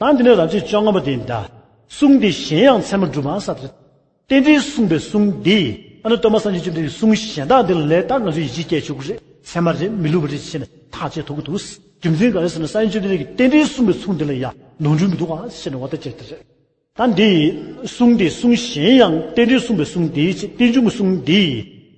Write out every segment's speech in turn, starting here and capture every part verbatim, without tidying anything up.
ད་འདི་ནས་རབ་བྱེད་བཅོ་ལྔ་པ་དེ་ཡིན་ད། གསུང་འདི་གཞན་ཡང་ཚད་མར་གྲུབ་པ་ཟེར། རྟེན་འབྲེལ་གསུངས་པའི་གསུང་འདི། ཨ་ནི་སྟོན་པ་སངས་རྒྱས་བཅོམ་ལྡན་འདས་ཀྱི་གསུང་གཞན་དག་འདི་ལ་ལས་ད་ང་ཚོས་ཡིད་ཆེས་སྐྱེ་ཆོག་གི་རེད། ཚད་མ་རེད། མི་བསླུ་བ་རེད་ཟེར་ནས་ཐག་བཅད་ཐུབ་ཀྱི་འདུག་རྒྱུ་མཚན་ག་རེ་ཟེར་ན། སངས་རྒྱས་བཅོམ་ལྡན་འདས་ཀྱིས་རྟེན་འབྲེལ་གསུངས་པའི་གསུང་འདི་ལ་ཡང་ནོར་འཁྲུལ་མི་འདུག་ག་ཟེར་ནས་འོ་ད་ཅེས་དེ་རེད། ད་འདི་གསུང་འདི་གསུང་གཞན་ཡང་། རྟེན་འབྲེལ་གསུངས་པའི་གསུང་འདི་ཅེས། རྟེན་འབྱུང་གི་གསུང་འདི།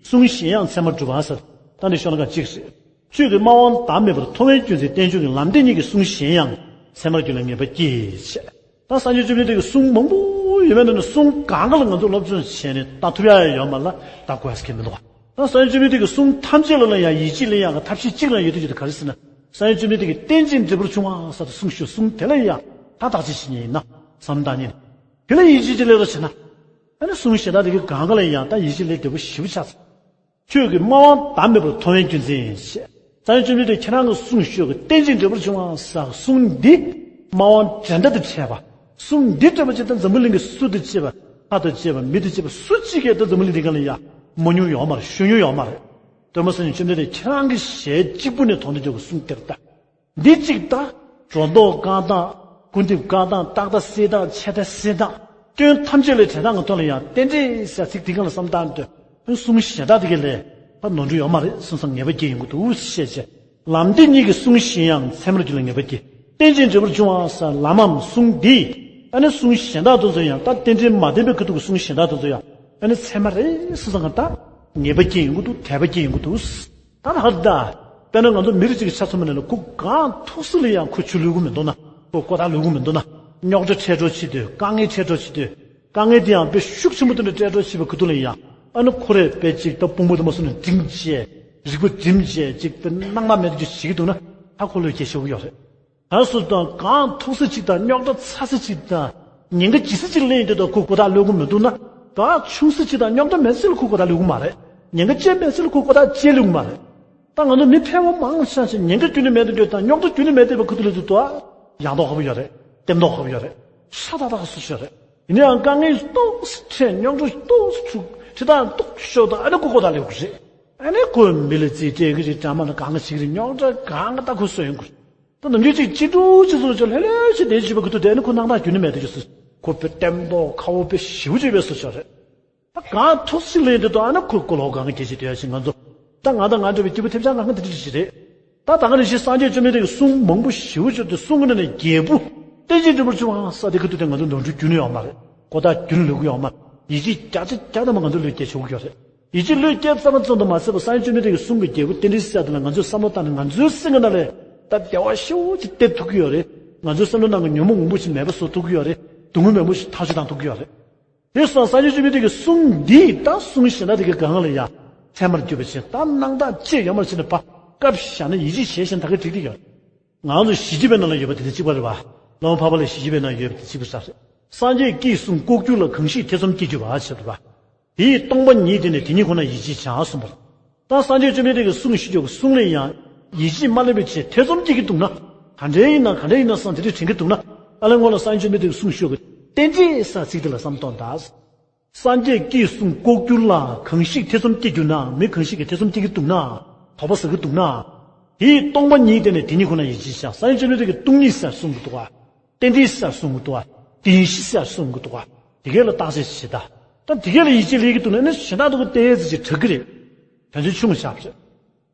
གསུང་གཞན་ཡང་ཚད་མར་གྲུབ་པ་ཟེར། ད་འདི་ཤོ་ལོ་ཀ་གཅིག་རེད། ཆོས་ཀྱི་སྨྲ་བ་བདག་མེད་པར་མཐོང་བའི་རྒྱུ་མཚན་རྟེན་འབྱུང་གི་ལམ་འདི་ཉིད་ཀྱི་གསུང་གཞན་ཡང་ཚད་མར་གྱུར་ལ་ངེས་པ་སྐྱེས་ཞེས། ད་སངས་རྒྱས་བཅོམ་ལྡན་འདས་ཀྱི་གསུང་མང་པོ་ཡོད་པའི་ནང་ནས་གསུང་གང་ག་ལ་ང་ཚོ་སློབ་སྦྱོང་བྱས་ནས་ལྟ་ཐུབ་ཡ་ཡོད་མ་ལ་ལྟ་དགོས་ཡ་མི་འདུག་ད་སངས་རྒྱས་བཅོམ་ལྡན་འདས་ཀྱི་གསུང་ཐམས་ཅད་ལ་ལ་ཡང་ཡིད་ཆེས་ལེན་ཡག་གི་ཐབས་ཤེས་གཅིག་རང་ཡོད་དུས་ཀྱི་ག་རེ་ཟེར་ན། སངས་རྒྱས་བཅོམ་ལྡན་འདས་ཀྱིས་རྟེན་ཅིང་འབྲེལ་པར་འབྱུང་བ་ཟེར་ཏེ་གསུངས་ཤོག་གསུང་དེ་ལ་ཡང་ད་བདག་གཅེས་བྱེད་མཁན་ཡིན་ན་བསམ་བློ་བཏང་མཁན། དེ་ལ་ཡིད་ཆེས་ཀྱི་ལས་ལ་བྱེད་ན། ཨ་ནི་གསུང་གཞན་དག་དེ་གའི་གང་ག་ལ་ཡང་ད་ཡིད་ཆེས་ལས་བདེ་པོ་ཞེ་པོ་ཆགས་སོང་། ཆོས་ཀྱི་སྨྲ་བ་བདག་མེད་པར་མཐོང་བའི་རྒྱུ་མཚན་ཞེས། སངས་རྒྱས་བཅོམ་ལྡན་འདས་ཁྱེད་རང་གི་གསུང་ཤོག་གི་རྟེན་ཅིང་འབྲེལ་པར་འབྱུང་བ་ཟེར་གསུང་འདི། སྨྲ་བ་འགྲན་ཟླ་དང་བྲལ་བ། གསུང་འདི་འདྲ་པོ་ཅིག་ད་འཛམ་བུ་གླིང་གི་སུ་དང་བཅས་པ། ལྷ་དང་བཅས་པ། མི་དང་བཅས་པ་སུ་གཅིག་གིས་ད་འཛམ་བུ་གླིང་འདི་ག་ལ་ཡང་མ་མྱོང་ཡོད་མ་རེད། ཞུ་མྱོང་ཡོད་མ་རེད། སྟོན་པ་སངས་རྒྱས་བཅོམ་ལྡན་འདས་ཁྱེད་རང་གི་ཞལ་གཅིག་པུ་ནས་དོན་དུ་འཇོག་གི་གསུང་དེར་ལྟ། འདི་གཅིག་ད། སྒྲོ་འདོགས་བཀག་སྟངས། སྐུར་འདེབས་བཀག་སྟངས། ཏག་ཏག་བསྲེས་སྟངས། ཆད་ལྟ་བསྲེས་སྟངས། སྐྱོན་ཐམས་ཅད་ལས་བྲལ་སྟངས་ཀྱི་ཐོག་ལ་ཡང་རྟེན་འབྲེལ་ཟེར་ཚིག་འདི་ག་ལ་བསམ་བཏང་དུས། གསུང་གཞན་དག་འདི་ག་ལས་ད་ནོར་འཁྲུལ་ཡོད་མ་རེད་གསུངས་ཙང་ངེས་པ་སྐྱེ་ཡོང་གི་འདུག་ཞེས་བྱས། ལམ་འདི་ཉིད་ཀྱི་གསུང་གཞན་ཡང་ཚད་མར་གྱུར་ལ་ངེས་པ་སྐྱེ། རྟེན་ཅིང་འབྲེལ་པར་འབྱུང་བ་ཟེར་ལམ་མམ་གསུང་འདི། ཨ་ནི་གསུང་གཞན་དག་དེ་ཚོ་ཡང་ད་རྟེན་འབྲེལ་མ་ལྡན་པའི་ཁུ་ཐུག་གི་གསུང་གཞན་དག་དེ་ཚོ་ཡང་ཨ་ནི་ཚད་མ་རེད་གསུངས་ཙང་ད་ངེས་པ་སྐྱེ་ཡོང་གི་འདུག་དད་པ་སྐྱེ་ཡོང་གི་འདུག་ད་ལྷག་ད། དཔེར་ན་ང་ཚོ་མི་རིགས་གཅིག་གི་ཆ་མཚོན་པ་ན་ཁོ་གང་ཐུག་ས་ལ་ཡང་ཁོ་ཆུ་ལུད་གི་མི་འདུག་ན། ཁོ་གོ་ཐག་ལུད་གི་མི་འདུག་ན། རྙོག་དྲ་འཕྲད་འགྲོ་བྱེད་དུས། དཀའ་ངལ་འཕྲད་འགྲོ་བྱེད་དུས། དཀའ་ངལ་དེ་ཡང་དཔེ་ཤུགས་ཆེན་པོ་དེ་འདྲ་འཕྲད་འགྲོ་བྱེད་པའི་ཁུ་ཐུག་ལ་ཡང་། ཨ་ནི་ཁོ་རེ་དཔེ་གཅིག་ད་དཔུང་པ་དུ་མ་སོང་ནས་འགྲིམ་བྱས། རིག་པ་འགྲིམ་བྱས་གཅིག་དཔེ་སྣང་བ་མེད་དུ་བྱེད་ཀྱི་འདུག་ན། ད་ཁོ་བློས་འགེལ་ཤོར་གི་ཡོད་རེད། གང་སུ་དང་གང་ཐུག་ས་ཅིག་དང་རྙོག་དྲ་ཚ་ས་ཅིག་དང་། ཉེན་ཁ་ལྗིད་ས་ཅིག་སླེབས་ཡོང་དུས་ད་ཁོ་གོ་ཐག་ལུད་གི་མི་འདུག་ན། གང་ཆུང་ས་ཅིག་དང་རྙོག་དྲ་མེད་ས་ལ་ཁོ་གོ་ཐག་ལུད་གི་མ་རེད། ཉེན་ཁ་ཅན་མེད་ས་ལ་ཁོ་གོ་ཐག་ཅན་ལུད་གི་མ་རེད། ད་ང་ཚོ་མི་ཕལ་བ་མང་ཆེ་ཞིག་ཉེན་ཁ་རྒྱུན་ནས་མེད་དུ་འགྱུར་དང་རྙོག་དྲ་རྒྱུན་ནས་མེད་བསྡད་པའི་ཁུ་ཐུག་ལ་དུ་དོ། ཡག་མདོག་ཁ་པོ་ཡོད་རེད། ལྟེམ་མདོག་ཁ་པོ་ཡོད་རེད། ཧྲ་ཏག་ཏག་སུ་ཞིག་ཡོད་རེད། ཡིན་ནའང་དཀའ་ངལ་ཏོག་ཙམ་འཕྲད། རྙོག་དྲ་ཏོག་ཙམ་འཁྲུག་འཕྲི་ཐག་ཏོག་ཙམ་ཤོར་དང་ཨ་ནི་ཁོ་གོ་ཐག་ལུད་གི་རེད། ཨ་ནི་ཁོས་མི་ལ་རྩིས་སྤྲད་གི་རེད། དྲ་མ་ལ་གང་ག་བྱེད་གི་རེད། རྙོག་དྲ་གང་ག་ད་ཁོ་བཟོ་ཡོང་གི་རེད། ད་ནམ་རྒྱུན་ཅིག་གཅིག་འགྲོ་གཅིག་བཟོ་ཅིག་ལྷོད་ལྷོད་ཅིག་བསྡད་བྱས་པའི་ཁུ་ཐུག་དེ་ཨ་ནི་ཁོ་སྣང་དག་རྒྱུན་ནས་མེད་དུ་གྱུར་སོང་། ཁོ་དཔེ་ལྟེམ་མདོག་ཁ་པོ་དཔེ་ཞེ་པོ་ཅིག་དཔེ་བཟོ་ཅིག་ཡོད་རེད། ད་གང་ཐུག་ས་ཅིག་ལ་ཡིན་དུས་ད་ཨ་ནི་ཁོས་གོ་ལོག་གང་ག་སྐད་ཆ་དེ་ཡ་ཞིག་ང་ཚོ། ད་ང་དང་ང་འདྲ་བའི་སྐྱེ་བོ་ཐེབས་ཆག་ལ་ང་འདི་འདྲ་ཞིག་རེད། ད་ད་ག་ནང་བཞིན་སངས་རྒྱས་བཅོམ་ལྡན་འདས་ཀྱི་གསུང་མང་པོ་ཞེ་པོ་ཅིག་ཡོད་དུས་གསུང་གི་ནང་ནས་རྒྱལ་པོ། རྟེན་ཅིང་འབྲེལ་པར་འབྱུང་བ་ཟེར་དེ་ཁུ་ཐུག་དེ་ང་ཚོ་ནོར་འཁྲུལ་རྒྱུན་ནས་ཡོད་མ་རེད། གོ་ཐག་རྒྱུན་ལུད་གི་ཡོད་མ་རེད། ཡིད་ཆེས་བརྒྱ་ཆ་བརྒྱ་ཐམ་པ་ང་ཚོ་བློས་འགེལ་ཆོག་གི་ཡོད་རེད། ཡིད་ཆེས་བློས་འགེལ་ཙམ་ཙམ་དུ་མ་ཟད་པར་སངས་རྒྱས་བཅོམ་ལྡན་འདས་ཀྱི་གསུང་གི་རྒྱལ་པོ་རྟེན་འབྲེལ་ཟེར་དེ་ལ་ང་ཚོས་བསམ་བློ་བཏང་ནས་ང་ཚོའི་སེམས་ཀྱི་ནང་ལ་ད་བདེ་བ་ཞེ་པོ་ཅིག་སྟེར་ཐུབ་ཀྱི་ཡོད་རེད། ང་ཚོའི་བསམ་བློ་ནང་གི་ཉོན་མོངས་མང་པོ་ཞིག་མེད་པ་བཟོ་ཐུབ་ཀྱི་ཡོད་རེད། སྡུག་བསྔལ་མང་པོ་ཞིག་ཐག་གཅོད་བཏང་ཐུབ་ཀྱི་ཡོད་རེད། དེ་སོང་སངས་རྒྱས་བཅོམ་ལྡན་འདས་ཀྱི་གསུང་འདི་དང་གསུང་གཞན་དག་དེ་གའི་གང་ལ་ཡང་ཚད་མར་གྱུར་པ་ཅན། ད་སྣང་དག་ཅེས་ཡོད་མ་རེད་ཟེར་ནས་ཕར་བཀབ་བཞག་ན་ཡིད་ཆེས་བྱས་བཞིན་ད་ག་འགྲིག་གི་ཡོད། ང་ཚོ་ཞི་བྱེད་པའི་ནང་ལ་ཡོད་པ་དེ་དང་གཅིག་པ་རེད་པ། སློབ་མ་འཕགས་པ་ལས་ཞི་བྱེད་པའི་ནང་ཡོད་པ་དེ་གཅིག་པ་རེད། སངས་རྒྱས་ཀྱིས་གསུངས་ལྐོག་གྱུར་ལ། གང་ཞིག་ཐེ་ཚོམ་སྐྱེ་གྱུར་པ་ཞེས་པ། དེས་སྟོང་པ་ཉིད་དེ་ནི་དེ་ཉིད་ཁོ་ན་ཡིད་ཆེས་བྱ་གསུངས་པ་རེད། ད་སངས་རྒྱས་བཅོམ་ལྡན་འདས་ཀྱིས་གསུངས་ཞེས་བརྗོད་ཀྱི་གསུང་ལ་ཡང་ཡིད་ཆེས་མ་སླེབས་པའི་ཕྱིར་ཐེ་ཚོམ་སྐྱེ་གི་འདུག་ན། ག་འདྲའི་ཡིན་ན་ག་འདྲའི་ཡིན་ན་བསམ་དེ་འདྲའི་དྲན་གྱི་འདུག་ན། ཨ་ལས་སྔོན་ལ་སངས་རྒྱས་བཅོམ་ལྡན་འདས་ཀྱིས་གསུངས་ཞེས་བརྗོད་ཀྱི་རྟེན་འབྲེལ་ཟེར་ཚིག་དེ་ལ་བསམ་བློ་གཏོང་དང་། སངས་རྒྱས་ཀྱིས་གསུངས་ལྐོག་གྱུར་ལ། གང་ཞིག་ཐེ་ཚོམ་སྐྱེ་གྱུར་ན། མི་གང་ཞིག་གིས་ཐེ་ཚོམ་སྐྱེ་གི་འདུག་ན། དོགས་པ་ཟ་གི་འདུག་ན། དེས་སྟོང་པ་ཉིད་དེ་ནི་དེ་ཉིད་ཁོ་ན་ཡིད་ཆེས་བྱ། སངས་རྒྱས་བཅོམ་ལྡན་འདས་ཀྱིས་སྟོང་ཉིད་ཟེར་གསུང་གི་འདུག་ག། རྟེན་འབྲེལ་ཟེར་གསུང་གི་འདུག་ག། བདེན་བཞི་ཟེར་གསུང་གི་འདུག་ག། དེ་གས་ལ་བརྟག་དཔྱད་བྱེད་ད། ད་དེ་གས་ལ་ཡིད་ཆེས་སླེབས་ཀྱི་འདུག་ན་ནི་གཞན་དག་ཏུ་གི་ཏོག་ཙམ་ཅིག་དྲག་གི་རེད། དོན་ཚན་ཆུང་ངུ་ཆགས་པ་རེད།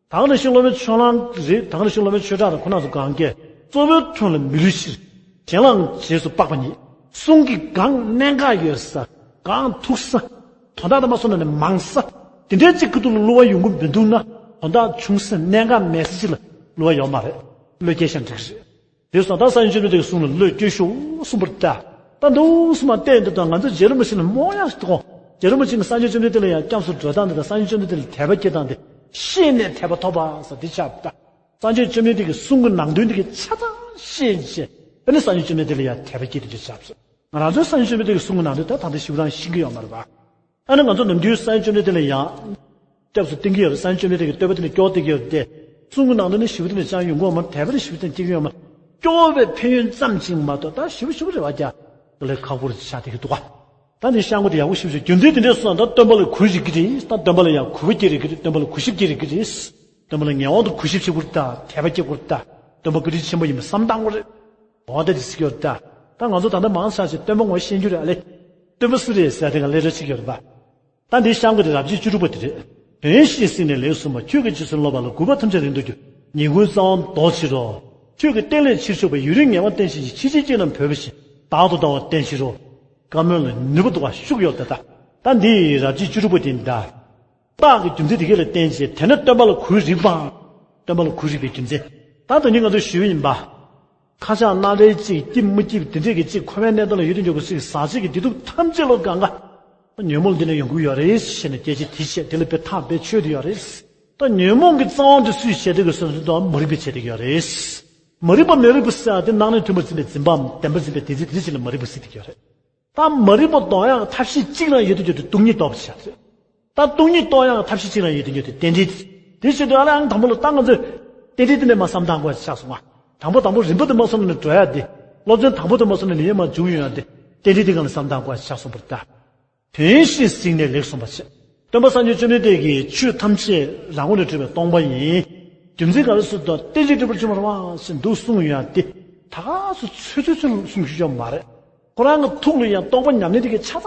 ད་ག་ནང་བཞིན་སློབ་དཔོན་ཕྱོགས་གླང་རེད། ད་ག་ནང་བཞིན་སློབ་དཔོན་ཆོས་གྲགས་དང་ཁོ་རྣམ་ཚོ་གང་གས་གཙོ་བོའི་དོན་ལ་མི་བསླུ་ཕྱིར། གཞན་ལའང་རྗེས་སུ་དཔག་པ་ཉིད། གསུང་གི་གང་གནད་འགག་ཡོད་ས། གང་ཐུག་ས། དོན་དག་དང་མ་སོང་ན་ནི་མང་ས། དེ་འདྲའི་གཅིག་གི་ཐོག་ལ་བསླུ་བ་ཡོང་གི་མི་འདུག་ན། དོན་དག་ཆུང་ས་གནད་འགག་མེད་ས་ཅིག་ལ་བསླུ་བ་ཡོད་མ་རེད། བློས་འགེལ་ཤར་འགྲིག་རེད། དེ་སོང་ད་སངས་རྒྱས་བཅོམ་ལྡན་འདས་ཀྱི་གསུང་ལ་བློས་འགེལ་ཤོག་གསུངས་པར་ལྟ། ད་འདུག་སེ་མར་བལྟས་འདུག་ད་ང་ཚོ་རྗེ་རིན་པོ་ཆེ་ལ་རྨོངས་ཡག་ཞིག་འདུག་རྗེ་རིན་པོ་ཆེ་གིས་སངས་རྒྱས་བཅོམ་ལྡན་འདས་ལ་ཡང་སྐྱབས་སུ་འགྲོ་སྟངས་འདི་དང་སངས་རྒྱས་བཅོམ་ལྡན་འདས་ལ་དད་པ་སྐྱེ་སྟངས་འདི་ཤེས་ནས་དད་པ་ཐོབ་པ་ཟེར་འདི་ཆགས་པ་ད། སངས་རྒྱས་བཅོམ་ལྡན་འདས་ཀྱི་གསུང་གི་ནང་དོན་འདི་གི་ཆ་ཚང་ཤེས་བྱས་ཨ་ནི་སངས་རྒྱས་བཅོམ་ལྡན་འདས་ལ་ཡང་དད་པ་སྐྱེ་འདི་འདི་ཆགས་པ། ང་རང་ཚོའི་སངས་རྒྱས་བཅོམ་ལྡན་འདས་ཀྱི་གསུང་གི་ནང་དོན་ད་ད་ལྟ་ཞིབ་རང་ཤེས་ཀྱི་ཡོད་མ་རེད་པ། ཨ་ནི་ང་ཚོ་ནམ་རྒྱུན་སངས་རྒྱས་བཅོམ་ལྡན་འདས་ལ་ཡང་སྐྱབས་སུ་བསྟེན་གྱི་ཡོད་རེད། སངས་རྒྱས་བཅོམ་ལྡན་འདས་ཀྱི་བསྟོད་པ་དེ་ནི་སྐྱོ་བོ་བསྟེན་གྱི་ཡོད་རེད་དེ། གསུང་གི་ནང་དུ་ནི་ཞིབ་ཏུ་ནས་ཅང་ཡོང་གི་ཡོད་མ་རེད། དད་པ་དེ་ཞིབ་ཏུ་བསྟེན་གྱི་ཡོད་མ་རེད། སྐྱོ་བོ་བའི་ཕན་ཡོན་ཙམ་ཅིག་མ་གཏོགས་ད་ཞིབ་ཞིབ་རེ་བ་རྒྱག་ལས་ཁག་པོ་རེ་ཆགས་བསྡད་ཀྱི་འདུག་ག། ད་འདི་བཤད་ངོ་དེ་ཡག་པོ་ཞིབ་ཞིབ་རྒྱུ་མཚན་དེ་འདྲའི་སོང་ད་སྟོན་པ་ལ་གུས་རེ་གི་རེད། ད་སྟོན་པ་ལ་ཡང་གུས་པ་སྐྱེ་རེ་གི་རེད། སྟོན་པ་ལ་གུས་ཞབས་སྐྱེ་རེ་གི་རེད། སྟོན་པ་ལ་ངེས་དབང་དུ་གུས་ཞབས་བྱེད་དགོས་རེད། ད་དད་པ་སྐྱེ་དགོས་རེད། ད་སྟོན་པ་བཀའ་དྲིན་ཆེན་པོ་ཡིན་པ་བསམ་བཏང་དགོས་རེད། འོ་ད་དེ་ཟེར་གྱི་ཡོད་རེད་ད། ད་ང་ཚོ་ད་ལྟ་མང་ཆེ་ཞིག་སྟོན་པ་ངོ་ཤེས་རྒྱུ་རེད་ཨ་ལེ། སྟོན་པ་སུ་རེད་ཟེར་དེ་ག་ལས་རེ་ཆིག་ཡོད་རེད་པ། ད་འདིའི་གཤམ་ག་དེ་རབ་བྱེད་བཅུ་དྲུག་པ་དེ་རེད། དོན་བཞིན་གཟིགས་ནས་ལེགས་གསུངས་པ། ཁྱོད་ཀྱི་རྗེས་སུ་སློབ་པ་ལ། གུས་པས་ཐམས་ཅད་རིང་དུ་གྱུར། ཉེས་ཀུན་རྩ་བ་བཟློག་ཕྱིར་རོ། ཁྱོད་ཀྱི་བསྟན་ལས་ཕྱིར་ཞུགས་པའི། ཡུན་རིང་ངལ་བ་བསྟེན་བྱེད་ཅིང་། ཕྱི་ཕྱིར་སྐྱེས་རྣམས་བོས་པ་བཞིན། བདག་ཏུ་ལྟ་བ་བསྟེན་ཕྱིར་རོ། བཀའ་མོལ་ལ་ནུས་པ་འདུག་པ་ཤུགས་ཡོད་ད་ད། ད་འདི་རབ་བྱེད་བཅུ་དྲུག་པ་དེ་ཡིན་ད། རྟགས་ཀྱི་རྒྱུ་མཚན་དེ་ག་ལ་བརྟེན་བྱས་དེ་ནས་སྟོན་པ་ལ་གུས་རིགས་པའམ། སྟོན་པ་ལ་གུས་རིགས་པའི་རྒྱུ་མཚན། ད་དོན་སྙིང་ང་ཚོས་ཞུས་པ་ཡིན་པ། ཁ་ཆག་སྣ་རལ་གཅིག་སྐྱིབས་མི་སྐྱིབས་དེ་འདྲས་ཀྱི་གཅིག་མཁོ་བའི་གནས་སྟངས་ལ་ཡོད་དུ་འཇོག་པའི་ཚིག་ཟག་བཅས་ཀྱི་བདེ་སྡུག་ཐམས་ཅད་ལོ་གང་ག་ཉོན་མོངས་འདི་ནས་ཡོང་གི་ཡོད་རེད་ཞེས་ནས་སྐད་ཆ་དེ་བཤད། དེ་ལ་དཔེ་ཐག་དཔེ་ཆོད་དུ་ཡོད་རེད། ད་ཉོན་མོངས་ཀྱི་རྩ་བ་འདི་སུས་བྱེད་བསྡད་ཀྱི་སོ་སོ་དང་མ་རིག་པས་བྱེད་བསྡད་ཀྱི་ཡོད་རེད། མ་རིག་པ་མ་རིག་པ་ཟེར་ཡ་དེ་ནང་ནས་མཐུན་པར་འཛིན་པའི་འཛིན་པའམ་བདེན་པར་འཛིན་པའི་བདེན་འཛིན་དེ་འདྲ་ཞིག་ལ་མ་རིག་པ་ཟེར་གྱི་ཡོད་རེད། ད་མ་རིག་པ་ལྡོག་ཡག་ཐབས་ཤེས་གཅིག་རང་ཡོད་དུ་འཇོག་དུས་སྟོང་ཉིད་རྟོགས་པ་བྱ་རེད། ད་སྟོང་ཉིད་རྟོགས་ཡག་ཐབས་ཤེས་གཅིག་རང་ཡོད་དུ་འཇོག་དུས་རྟེན་འབྲེལ། དེ་བྱེད་དུས་ཨ་ལ་ཨང་དང་པོ་ལ་ད་ང་ཚོས་རྟེན་འབྲེལ་དེ་ནས་མ་བསམ་བཏང་དགོས་ཆགས་སོང་ང་། དང་པོ་དང་པོ་རིམ་པ་དེ་མ་བསམ་ན་འགྲོ་ཡ་དེ། སློབ་ཚན་དང་པོ་དེ་མ་བསམ་ན་ལེགས་མ་འཇུག་ཡོང་ཡ་དེ། རྟེན་འབྲེལ་དེ་སྒང་ལ་བསམ་བཏང་དགོས་ཆགས་སོང་བར་ད། དོན་བཞིན་གཟིགས་ནས་ལེགས་གསུངས་པ་བྱས། སྟོན་པ་སངས་རྒྱས་བཅོམ་ལྡན་འདས་ཀྱིས་ཆོས་ཐམས་ཅད་རང་ངོས་ནས་གྲུབ་པའི་སྟོང་པ་ཡིན། རྒྱུ་མཚན་ག་རེ་ཟེར་དུས་རྟེན་ཅིང་འབྲེལ་པར་འབྱུང་བར་བ་ཞེས་འདུག་གསུངས་ཡོད་དེ། ད་ག་སུ་ཚོད་ཚོད་ཚོད་གསུངས་ཤེས་ཀྱང་མ་རེད། ཁོ་རང་གི་ཐུགས་ལ་ཡང་སྟོང་པ་ཉམས་ལེན་དེ་གའི་ཆ་ཚང་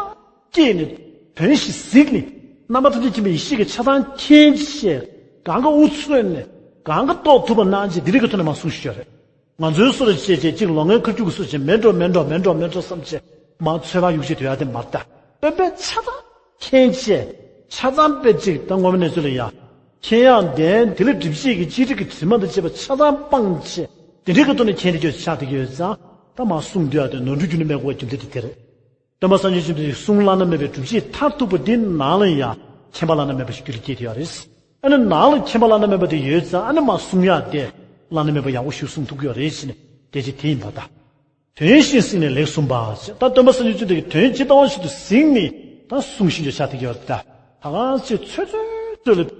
སྐྱེས་ནས་དོན་བཞིན་གཟིགས་ནས་རྣམ་པ་ཐམས་ཅད་མཁྱེན་པའི་ཡེ་ཤེས་ཀྱི་ཆ་ཚང་མཁྱེན་ཅེས་གང་ག་དབུ་མཚོན་ནས་གང་ག་རྟོགས་ཐུབ་པ་གནང་ཅེས་འདི་རིགས་ཀྱི་ཐོག་ནས་མ་གསུངས་ཤེས་ཀྱང་རེད། ང་ཚོའི་སོ་རེ་བྱས་བྱས་གཅིག་ལོ་ངན་ཁ་རྒྱུག་གི་སུ་བྱས་མེད་འགྲོ་མེད་འགྲོ་མེད་འགྲོ་མེད་འགྲོ་བསམ་བྱས་མ་ཚོད་དཔག་ཡུག་བྱས་དུ་ཡ་དེ་མ་རེད་ད། སྟོན་པས་ཆ་ཚང་མཁྱེན་བྱས་ཆ་ཚང་དཔེ་གཅིག་ད་ངོ་མ་གནས་ཚུལ་ལ་ཡ། མཁྱེན་ཡག་ལྡན་དེ་ལ་སྒྲིབ་བྱེད་ཀྱི་གཅིག་སྒྲིབ་ཀྱི་དྲི་མ་དང་བཅས་པ་ཆ་ཚང་སྤངས་བྱས་དེ་འདྲའི་གི་ཐོག་ནས་མཁྱེན་ཏེ་ཁྱོད་ཆགས་བསྡད་ཀྱི་ཡོད་ཙང་ད་མ་གསུང་དུ་ཡ་དེ་ནོར་འཁྲུལ་རྒྱུ་ནི་མེད་དགོས་པ་རྒྱུ་མཚན་དེ་དེ་རེད། སྟོན་པ་སངས་རྒྱས་བཅོམ་ལྡན་འདས་ཀྱི་གསུང་བླ་ན་མེད་པའི་སྒྲུབ་བྱེད་མཐར་ཐུག་པ་འདི་ནང་ལ་ཡང་མཁྱེན་པ་བླ་ན་མེད་པ་ཞིག་རྒྱུད་ལ་སྐྱེས་ཏེ་ཡོད་རེད། ཨ་ནི་ནང་ལ་མཁྱེན་པ་བླ་ན་མེད་པ་དེ་ཡོད་ཙང་ཨ་ནི་མ་གསུང་ཡག་དེ་བླ་ན་མེད་པ་ཡག་པོ་ཞིག་གསུང་ཐུབ་ཀྱི་ཡོད་རེད་ཟེར་ནས་དེ་ཅི་དེ་ཡིན་པ་དང་། དོན་བཞིན་གཟིགས་ནས་ལེགས་གསུངས་པ་ཞེས་ད་སྟོན་པ་སངས་རྒྱས་བཅོམ་ལྡན་འདས་ཀྱིས་དོན་ཇི་ལྟ་བ་བཞིན་དུ་གཟིགས་ནས་ད་གསུང་བཞིན་དུ་ཆགས་བསྡད་ཀྱི་ཡོད་རེད་ད། ད་གང་ཞིག་ཚོད་ཚོད་ཚོད་ལ། ད་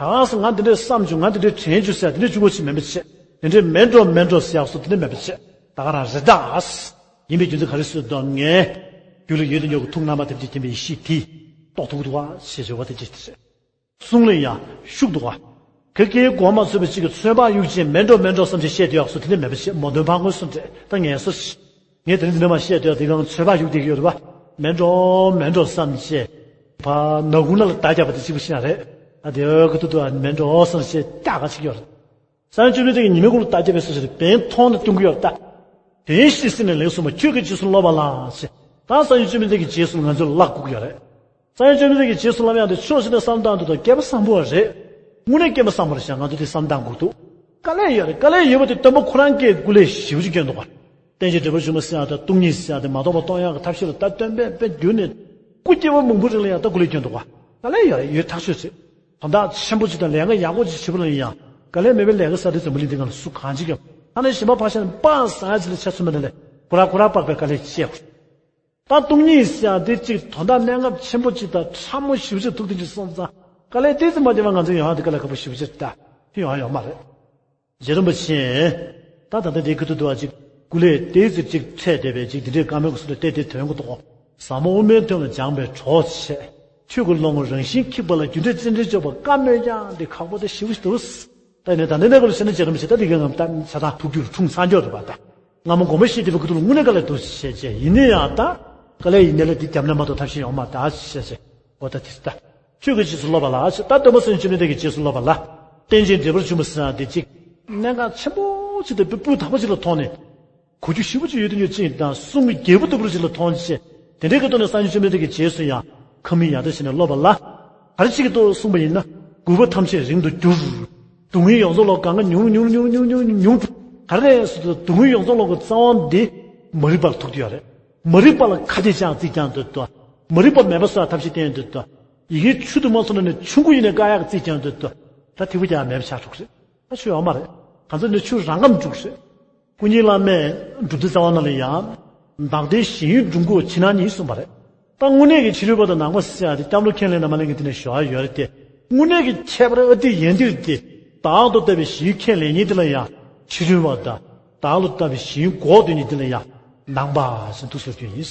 གང་ཞིག་ང་འདི་འདྲས་བསམ་བྱུང་ང་འདི་འདྲས་དྲན་བྱུང་ཟེར་དེ་འདྲས་བཅུ་གོ་ཅིག་མེད་པ་བྱས། དེ་འདྲས་མེད་འགྲོ་མེད་འགྲོ་ཟེར་ཡག་སོ་དེ་འདྲས་མེད་པ་བྱས། ད་ག་རང་རེད་ད། ཡིན་པའི་རྒྱུ་མཚན་ག་རེ་ཟེར་དུས་ངས། རྒྱུད་ལ་ཡོད་དུ་ཡོད་ཀྱི་ཐུགས་རྣམ་པ་ཐམས་ཅད་མཁྱེན་པའི་ཡེ་ཤེས་དེ། རྟོགས་ཐུབ་འདུག་བ་ཞེས་བརྗོད་པ་དེ་ཅི་སྟེ་རེད། གསུང་ལ་ཡང་ཤུགས་འདུག་བ། ག་གེའི་གོ་མ་ཚོད་པའི་གཅིག་གི་ཚོད་དཔག་ཡུག་ཅན་མེད་འགྲོ་མེད་འགྲོ་བསམ་གྱིས་བཤད་དུ་ཡག་སོ་དེ་འདྲ་མེད་པ་བཤད་མོ་དོན་ཕར་ངོས་སུ་འདྲེ་ད་ངས་སོ། ངས་དེ་རིང་འདི་འདྲ་མ་བཤད་དུ་ཡག་དེ་གང་ཚོད་དཔག་ཡུག་དེ་གི་ཡོད་རེད་བ། མེད་འགྲོ་མེད་འགྲོ་བསམ་བྱས། ཕ་ནག་ཁུང་ནང་ལ་མདའ་བརྒྱབ་པ་དེ་གཅིག་པུ་ཤེས་ན་རེད། ཨ་དེ་ཨ་གི་ཏུ་ཏུ་ཨ་མེད་འགྲོ་བསམ་བྱས་སྐྲག་ག་ཅིག་ཡོད་རེད། སངས་རྒྱས་བཅོམ་ལྡན་འདས་ཀྱིས་ཉི་མའི་གུང་ལ་བརྡ་བརྒྱབ་པའི་སོ་སོར་བན་མཐོང་ནས་སྟོན་གྱི་ཡོད་ད། དོན་བཞིན་གཟིགས་ནས་ལེགས་གསུངས་པ་ཁྱོད་ཀྱི་རྗེས་སུ་སློབ་པ་ལ་ཞེས། ད་སངས་རྒྱས་བཅོམ་ལྡན་འདས་ཀྱི་རྗེས་སུ་ང་ཚོས་ལབ་དགོས་ཀྱི་ཡོད་རེད། སངས་རྒྱས་བཅོམ་ལྡན་འདས་ཀྱི་རྗེས་སུ་སློབ་ཡག་དེ་ཕྱོགས་གཅིག་ནས་བསམ་བཏང་དུས་ད་སྐལ་པ་བཟང་པོ་རེད། དངོས་གནས་སྐལ་པ་བཟང་པོ་རེད་ཤག་ང་ཚོ་དེ་བསམ་བཏང་དགོས་འདུག་དཀའ་ལས་ཡོད་རེད། དཀའ་ལས་ཡོད་པ་དེ་སྟོན་པ་ཁོ་རང་གིས་སྐུ་ལས་ཞེ་པོ་ཅིག་བསྐྱོན་འདུག་ག་རྟེན་ཅིང་འབྲེལ་བར་འབྱུང་བ་ཟེར་ཡག་དང་སྟོང་ཉིད་ཟེར་ཡག་དེ་མ་རྟོགས་པ་སྟོང་ཡག་གི་ཐབས་ཤེས་ལ་ད་སྟོན་པས་དཔེ་བསྒྱུར་ནས་སྐུ་སྐྱེ་བ་མང་པོ་རིང་ལ་ཡང་ད་སྐུ་ལས་བསྐྱོན་འདུག་ག་དཀའ་ལས་ཡོད་རེད། ཡོད་ཐག་ཆོད་རེད། དོན་དག་ཆེན་པོ་ཅིག་དང་ལས་ཀ་ཡག་པོ་ཅིག་བྱེད་པ་ལ་ཡིན་ཡང་དཀའ་ལས་མེད་པའི་ལས་ཀ་ཟེར་དེ་འཛམ་བུ་གླིང་འདི་སྒང་ལ་སུ་གང་ཅིག་ཡོད། ད་ནི་གཞན་པ་ཕར་བཞག་ནས་སྤང་ཟ་ཡ་ཅིག་ལ་ཆ་མཚོན་པ་ན་ལས་ཁོ་ར་ཁོ་ར་སྤགས་པའི་དཀའ་ལས་བཤད་དགོས། ད་སྟོང་ཉིད་ཟེར་ཡག་དེ་གཅིག་དོན་དག་གནད་འགག་ཆེན་པོ་གཅིག་དང་ཕྲ་མོ་ཞེ་པོ་ཅིག་ཐུག་དེ་ཅིག་སོང་ཙང་དཀའ་ལས་དེ་ཙམ་མ་བདེ་བ་ང་ཚོ་ཡོང་ཡག་དེ་དཀའ་ལས་ཁག་པོ་ཞེ་པོ་ཅིག་ད་དེ་ཡོང་ཡག་ཡོད་མ་རེད། རྗེ་རིན་པོ་ཆེ། ད་ད་ལྟ་དེ་ཁུ་ཐུ་དུ་བ་ཅིག་སྐུ་ལས་དེ་ཙམ་ཅིག་འཕྲད་བསྡད་པའི་ཅིག་དེ་འདྲའི་བཀའ་མོལ་གྱི་སུ་ལ་བལྟས་དེ་དོན་གོ་ཏོ། ཟབ་མོ་དབུ་མའི་དོན་ལ་སྦྱངས་པའི་གྲོགས་བྱས། ཆོས་ཀྱི་བློ་ངོར་རང་བཞིན་འཁྱུག་པ་ལ་རྒྱུ་འབྲས་རྩེ་འགྲན་གཅོད་པ་བཀའ་མོལ་ཡག་འདི་ཁག་པོ་དེ་ཞེ་པོ་ཞིག་འདུག་ད་ཡིན་ནའི་ད་ལྟ་འདི་འདྲ་གོ་ལ་བཤད་ན་རྗེ་རིན་པོ་ཆེ་ད་འདི་གའི་ངམ་ད་ཆ་ཚང་ཐུགས་རྒྱུད་འཁྲུངས་ཚར་འགྱོ་རེད་པ་ད། སྔ་མོ་དགོངས་པ་བཞེས་བསྡད་པའི་ཁུ་ཐུ་ལ་དངོས་གནས་དཀའ་ལས་འདུག་བྱས་བྱས་ཡིན་ན་ཡང་ད་དཀའ་ལས་ཡིན་ནའི་ལ་འདི་རྒྱབ་ན་མ་གཏོགས་ཐབས་ཤེས་ཡོང་མ་ད་བྱས་བྱས་འོ་ད་དེ་ད། ཁྱོད་ཀྱི་རྗེས་སུ་སློབ་པ་ལ་ཞེས་ད་སྟོན་པ་སངས་རྒྱས་བཅོམ་ལྡན་འདས་ཀྱི་རྗེས་སུ་སློབ་པ་ལ་རྟེན་ཅིང་འབྲེལ་བར་འབྱུང་བ་ཟེར་ཡག་དེ་གཅིག་གནད་འགག་ཆེན་པོ་གཅིག་དང་སྤུས་དག་པོ་གཅིག་ལ་མཐོང་ནས་གོ་རྒྱུ་ཞེ་པོ་ཅིག་ཡོད་དུ་ཡོད་ཅིག་དང་གསུང་གི་རྒྱལ་པོ་ལྟ་བུར་ཅིག་ལ་མཐོང་ཆེ། དེ་འདྲའི་གི་ཐོག་ནས་སངས་རྒྱས་བཅོམ་ལྡན་འདས་ཀྱི་རྗེས་སུ་ཡང་ཁ་མིན་ཡང་དག་བྱས་ནས་སློབ་པ་ལ། ག་རེ་གཅིག་གི་ཐོག་གསུངས་པ་ཡིན་ན། གུས་པ་ཐམས་ཅད་རིང་དུ་གྱུར། སྡུག་བསྔལ་ཡོངས་རྫོགས་ལོ་གང་ག་ཉུང་ཉུང་ཉུང་ཉུང་ཉུང་ཉུང་ཉུང་དུ། ག་རེ་ཟེར་དུས་སྡུག་བསྔལ་ཡོངས་རྫོགས་ལོ་གི་རྩ་བ་འདི་མ་རིག་པ་ལ་ཐུག་གི་ཡོད་རེད། མ་རིག་པ་ལ་ཁ་གཏད་ཅིག་བརྩིགས་ཀྱང་འདོད་དོ། མ་རིག་པ་མེད་པ་བཟོ་ཡག་ཐབས་ཤེས་བསྟེན་འདོད་དོ། ཡི་གེ་ཆུང་དུ་མ་སོང་ན་ནི་ཆུང་ཀུ་ཡིན་ནའི་བཀག་ཡག་བརྩིགས་ཀྱང་འདོད་དོ། ད་ཐིགས་པ་རྒྱག་ཡག་མེད་པ་ཆགས་འགྲོ་གི་རེད། ད་ཆོས་ཡོད་མ་རེད། གང་ཚོད་ནི་ཆོས་རང་ངམ་འགྲུབ་རེད། སྐུ་ཉིད་བླ་མས་སྒྲུབ་སྡེ་རྩ་བ་ནང་ལ་ཡང་། བདག་ལྟའི་གཞན་ཡུལ་འགྲུབ་དགོས་ཕྱི་ནང་གཉིས་གསུངས་པ་རེད། ད་དངོས་གནས་ཀྱི་ཕྱི་རོལ་པ་དང་ནང་པ་ཟེར་ཡག་དེ་སྐྱབས་འགྲོ་ཁས་ལེན་དང་མ་ལེན་གྱི་དེ་ནས་ཞུ་ཡག་ཡོད་རེད་དེ། དངོས་གནས་ཀྱི་ཁྱད་པར་ཨ་ཏི་ཡན་ཏིར་དེ། བདག་ཏུ་ལྟ་བའི་གཞན་ཡུལ་ཁས་ལེན་མཁན་དེ་ལ་ཡང་ཕྱི་རོལ་པ་དང་། བདག་ལ་ལྟ་བའི་གཞན་ཡུལ་འགོག་འདོད་མཁན་དེ་ལ་ཡང་ནང་པ་ཟེར་འདུག་ཟེར་རྒྱུ་ཡིན།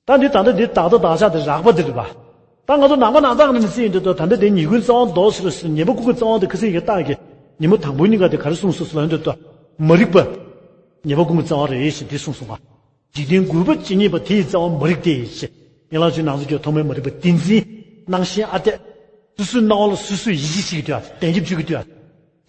ད་འདི་ད་ལྟ་འདི་བདག་ལྟ་བདག་ཆགས་དེ་རགས་པ་འདི་རེད་པ། ད་ང་ཚོ་ནང་པ་ནང་ཚགས་ནས་བརྩིས་ཡོང་དུས་ད་ལྟ་འདི་ཉེས་ཀུན་རྩ་བ་བཟློག་ཟེར་ཟེར་ཉེས་པ་ཀུན་གྱི་རྩ་བ་འདི་ཁ་སང་ཡི་གེ་རྟགས་ཀྱིས་ཉིན་མོ་དང་པོའི་ཉིན་ཀ་དེ་ག་རེ་གསུངས་སོང་ཟེར་ལབ་ཡོང་དུས་ད་མ་རིག་པ། ཉེས་པ་ཀུན་གྱི་རྩ་བ་རེད་ཞེས་འདི་གསུངས་སོང་ང་། འཇིག་རྟེན་རྒུད་པ་ཇི་སྙེད་པ། དེ་ཡི་རྩ་བ་མ་རིག་སྟེ། ཞེས་ཡན་ལག་བཅུའི་ནང་གསེས་ཀྱི་ཐོག་མའི་མ་རིག་པ་བདེན་འཛིན་སྣང་ཞེན་ཨ་འཐས། སོ་སོའི་སྣང་བ་ལ་སོ་སོས་ཡིད་ཆེས་བྱེད་ཀྱི་འདུག་ཨ། བདེན་རྒྱབ་གཅོད་ཀྱི་འདུག་ཨ།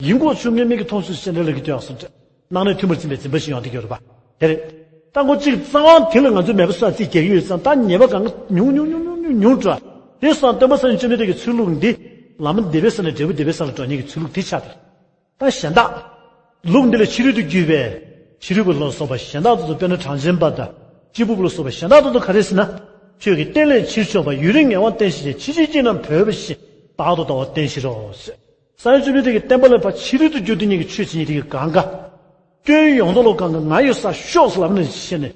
ཡིན་ཁོག་ཆུང་ངེས་མིག་གིས་མཐོང་ཚུལ་ཤེས་འདྲ་ལ་གི་འདུག་ཨ་གསུངས་ཏེ། སྣང་ནས་ཐུན་མོང་ཟིན་པའི་འཛིན་པ་ཞིག་ཡོང་བསྡད་ཀྱི་ཡོད་རེད་པ། དེ་རེད། ད་ཁོ་གཅིག་རྩ་བ་དེ་ལ་ང་ཚོས་མེད་པ་བཟོས་རྩིས་རྒྱག་གི་ཡོད་ཙང་། ད་ཉེས་པ་གང་ག་ཉུང་ཉུང་ཉུང་ཉུང་ཉུང་ཉུང་འགྲོ། དེ་སོང་སྟོན་པ་སངས་རྒྱས་བཅོམ་ལྡན་འདས་ཀྱི་ཚུལ་ལུགས་འདི་ལམ་བདེ་བའི་ས་ནས་འབྲས་བུ་བདེ་བའི་ས་ལ་འགྲོ་མཁན་གྱི་ཚུལ་ལུགས་དེ་ཆགས་ཏེ། ད་གཞན་དག་ལུགས་འདི་ལ་ཕྱི་རོལ་དུ་གྱུར་པའི་ཕྱི་རོལ་པ་ལ་སོགས་པ་གཞན་དག་དེ་ཚོ། དཔེར་ན་གྲངས་ཅན་པ་དང་སྐྱེས་བུ་ལ་སོགས་པ་གཞན་དག་དེ་ཚོ་ག་རེ་ཟེར་ན། ཆོས་ཀྱི་རྟེན་ལས་ཕྱིར་ཕྱོགས་པ། ཡུན་རིང་ངལ་བ་བསྟེན་ཞེས་བྱ། ཕྱི་ཕྱིར་སྐྱེས་རྣམས་བོས་པ་བཞིན། བདག་ཏུ་ལྟ་བ་བསྟེན་ཕྱིར་རོ། ཟེར། སངས་རྒྱས་བཅོམ་ལྡན་འདས་ཀྱི་བསྟན་པ་ལ་ཕར་ཕྱི་རོལ་དུ་གྱུར་དུས་ཉིད་ཀྱི་ཆོས་བྱེད་ཉིད་དེ་གི་གང་ག་སྐྱོན་ཡོངས་རྫོགས་ལ་གང་ག་ང་ཡོད་སར་ཤོག་ཟེར་ལབ་ནས་བཤད་ནས།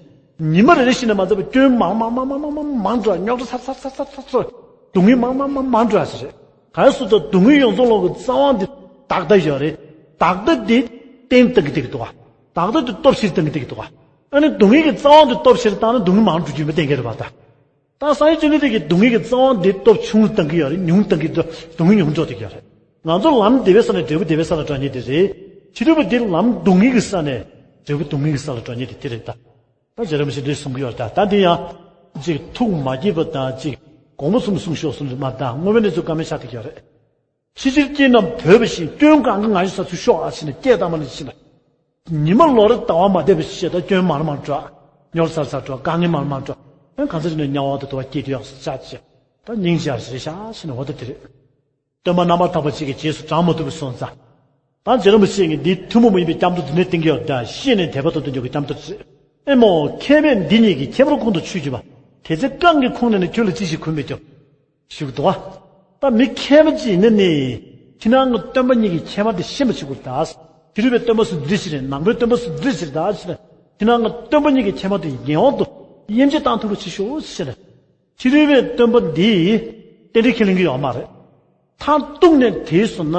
ཉི་མ་རེ་རེ་བཞིན་ནས་མ་ཚད་པ་སྐྱོན་མང་མང་མང་མང་མང་མང་མང་འགྲོ། རྙོག་དྲ་ཚ་ཚ་ཚ་ཚ་ཚ། སྡུག་བསྔལ་མང་མང་མང་མང་འགྲོ་ཟེར། གང་སུ་དང་སྡུག་བསྔལ་ཡོངས་རྫོགས་ལོག་གི་རྩ་བ་འདི་བདག་ལྟ་ཡོད་རེད། བདག་ལྟ་འདི་བརྟན་གཏང་གི་འདུག་ག་བདག་ལྟ་འདི་སྟོབས་ཆེར་གཏང་གི་འདུག་ག་ཨ་ནི་སྡུག་བསྔལ་གྱི་རྩ་བ་འདི་སྟོབས་ཆེར་བཏང་ན་སྡུག་བསྔལ་མང་འགྲོ་རྒྱུ་མི་བསྟན་གི་རེད་པ་ད། ད་སངས་རྒྱས་བཅོམ་ལྡན་འདས་ཀྱིས་སྡུག་བསྔལ་གྱི་རྩ་བ་འདི་སྟོབས་ཆུང་གཏང་གི་ཡོད་རེད། ཉུང་གཏང་གི་འདུག་སྡུག་བསྔལ་ཉུང་འགྲོ་འདུག་གི་ཡོད་རེད། ང་ཚོ་ལམ་བདེ་བའི་ས་ནས་འབྲས་བུ་བདེ་བའི་ས་ལ་འགྲོ་མཁན་དེ་རེད། ཕྱི་རོལ་པ་འདི་ལམ་སྡུག་བསྔལ་གྱི་ས་ནས་འབྲས་བུ་སྡུག་བསྔལ་གྱི་ས་ལ་འགྲོ་མཁན་དེ་དེ་རེད་ད། ད་རྗེ་རིན་པོ་ཆེས་འདི་གསུང་གི་ཡོད་རེད་ད། ད་འདི་ཡང་ཅིག་ཐུགས་མ་དགྱེས་པ་དང་ཅིག་དགོངས་པ་ཚུམ་གསུང་ཤོག་གསུངས་རེད་མ་གཏོགས། དངོས་པོའི་གནས་ཚུལ་བཀའ་མོལ་ཆགས་བསྡད་ཀྱི་ཡོད་རེད། ཕྱི་ཕྱིར་སྐྱེས་རྣམས་བོས་པ་བཞིན། སྐྱོན་གང་ག་ང་ཡོད་སར་ཚུར་ཤོག་ཨ་ཕྱིན་ནས་སྐད་བཏང་བ་ནས་ཕྱིན་ནས། ཉི་མ་ལོ་རེ་ཟླ་བ་མ་བསྡད་པ་ཞིག་བྱས། ད་སྐྱོན་མང་རུ་མང་རུ་འགྲོ། རྙོག་ཚ་ཚ་འགྲོ། དཀའ་ངལ་མང་རུ་མང་རུ་འགྲོ། ཡང་གང་ཟག་ཅིག་ནས་དམྱལ་བ་དང་དུ་བ་སྐྱེས་དུས་ཡག་སོ་ཆགས་བྱས། ད་སྙིང་རྗེ་ཡག་ཞེ་ཤ་ཞེ་ནས་འོ་ད་དེ་རེད། སྟོན་པ་རྣམ་པར་དག་པ་ཅིག་གི་རྗེས་སུ་འབྲང་མ་ཐུབ་པ་སོང་ཙང་། ད་རྗེ་རིན་པོ་ཆེ་གིས་འདི་ཐུན་མོང་མ་ཡིན་པའི་སྐྱབས་འགྲོ་འདི་ནས་བསྟན་གྱི་ཡོད་ད། ཤེས་ནས་དད་པ་དང་ལྡན་འཇུག་གི་སྐྱབས་འགྲོ་ཟེར། ཨེ་མོ་མཁས་པས་འདི་གཉིས་ཀྱི་ཁྱད་པར་ཁོང་དུ་ཆུད་གྱུར་པ། དེ་ཚེ་གང་གི་ཁོང་ནས་ནི་ཁྱོད་ལ་ཅི་ཞིག་གུས་མི་འགྱུར། ཞུ་གི་འདུག་བ། ད་མི་མཁས་པ་ཅིག་ཡིན་ན་ནི། ཕྱི་ནང་གི་སྟོན་པ་གཉིས་ཀྱི་ཁྱད་པར་དེ་ཤེས་པ་བྱེད་དགོས་ད། ཕྱི་རོལ་པའི་སྟོན་པ་སུ་འདི་ཞིག་རེད། ནང་པའི་སྟོན་པ་སུ་འདི་ཞིག་རེད་ད་ཟེར་ན། ཕྱི་ནང་གི་སྟོན་པ་གཉིས་ཀྱི་ཁྱད་པར་དེ་ངེས་པར་དུ་དབྱེ་འབྱེད་བཏང་ཐུབ་པ་བྱེད་ཤོག་ཟེར་ན། ཕྱི་རོལ་པའི་སྟོན་པ་འདིས་རྟེན་འབྲེལ་ཁས་ལེན་གྱི་ཡོད་མ་རེད། མཐར་གཏུགས་ནས་དེས་སོང་ན།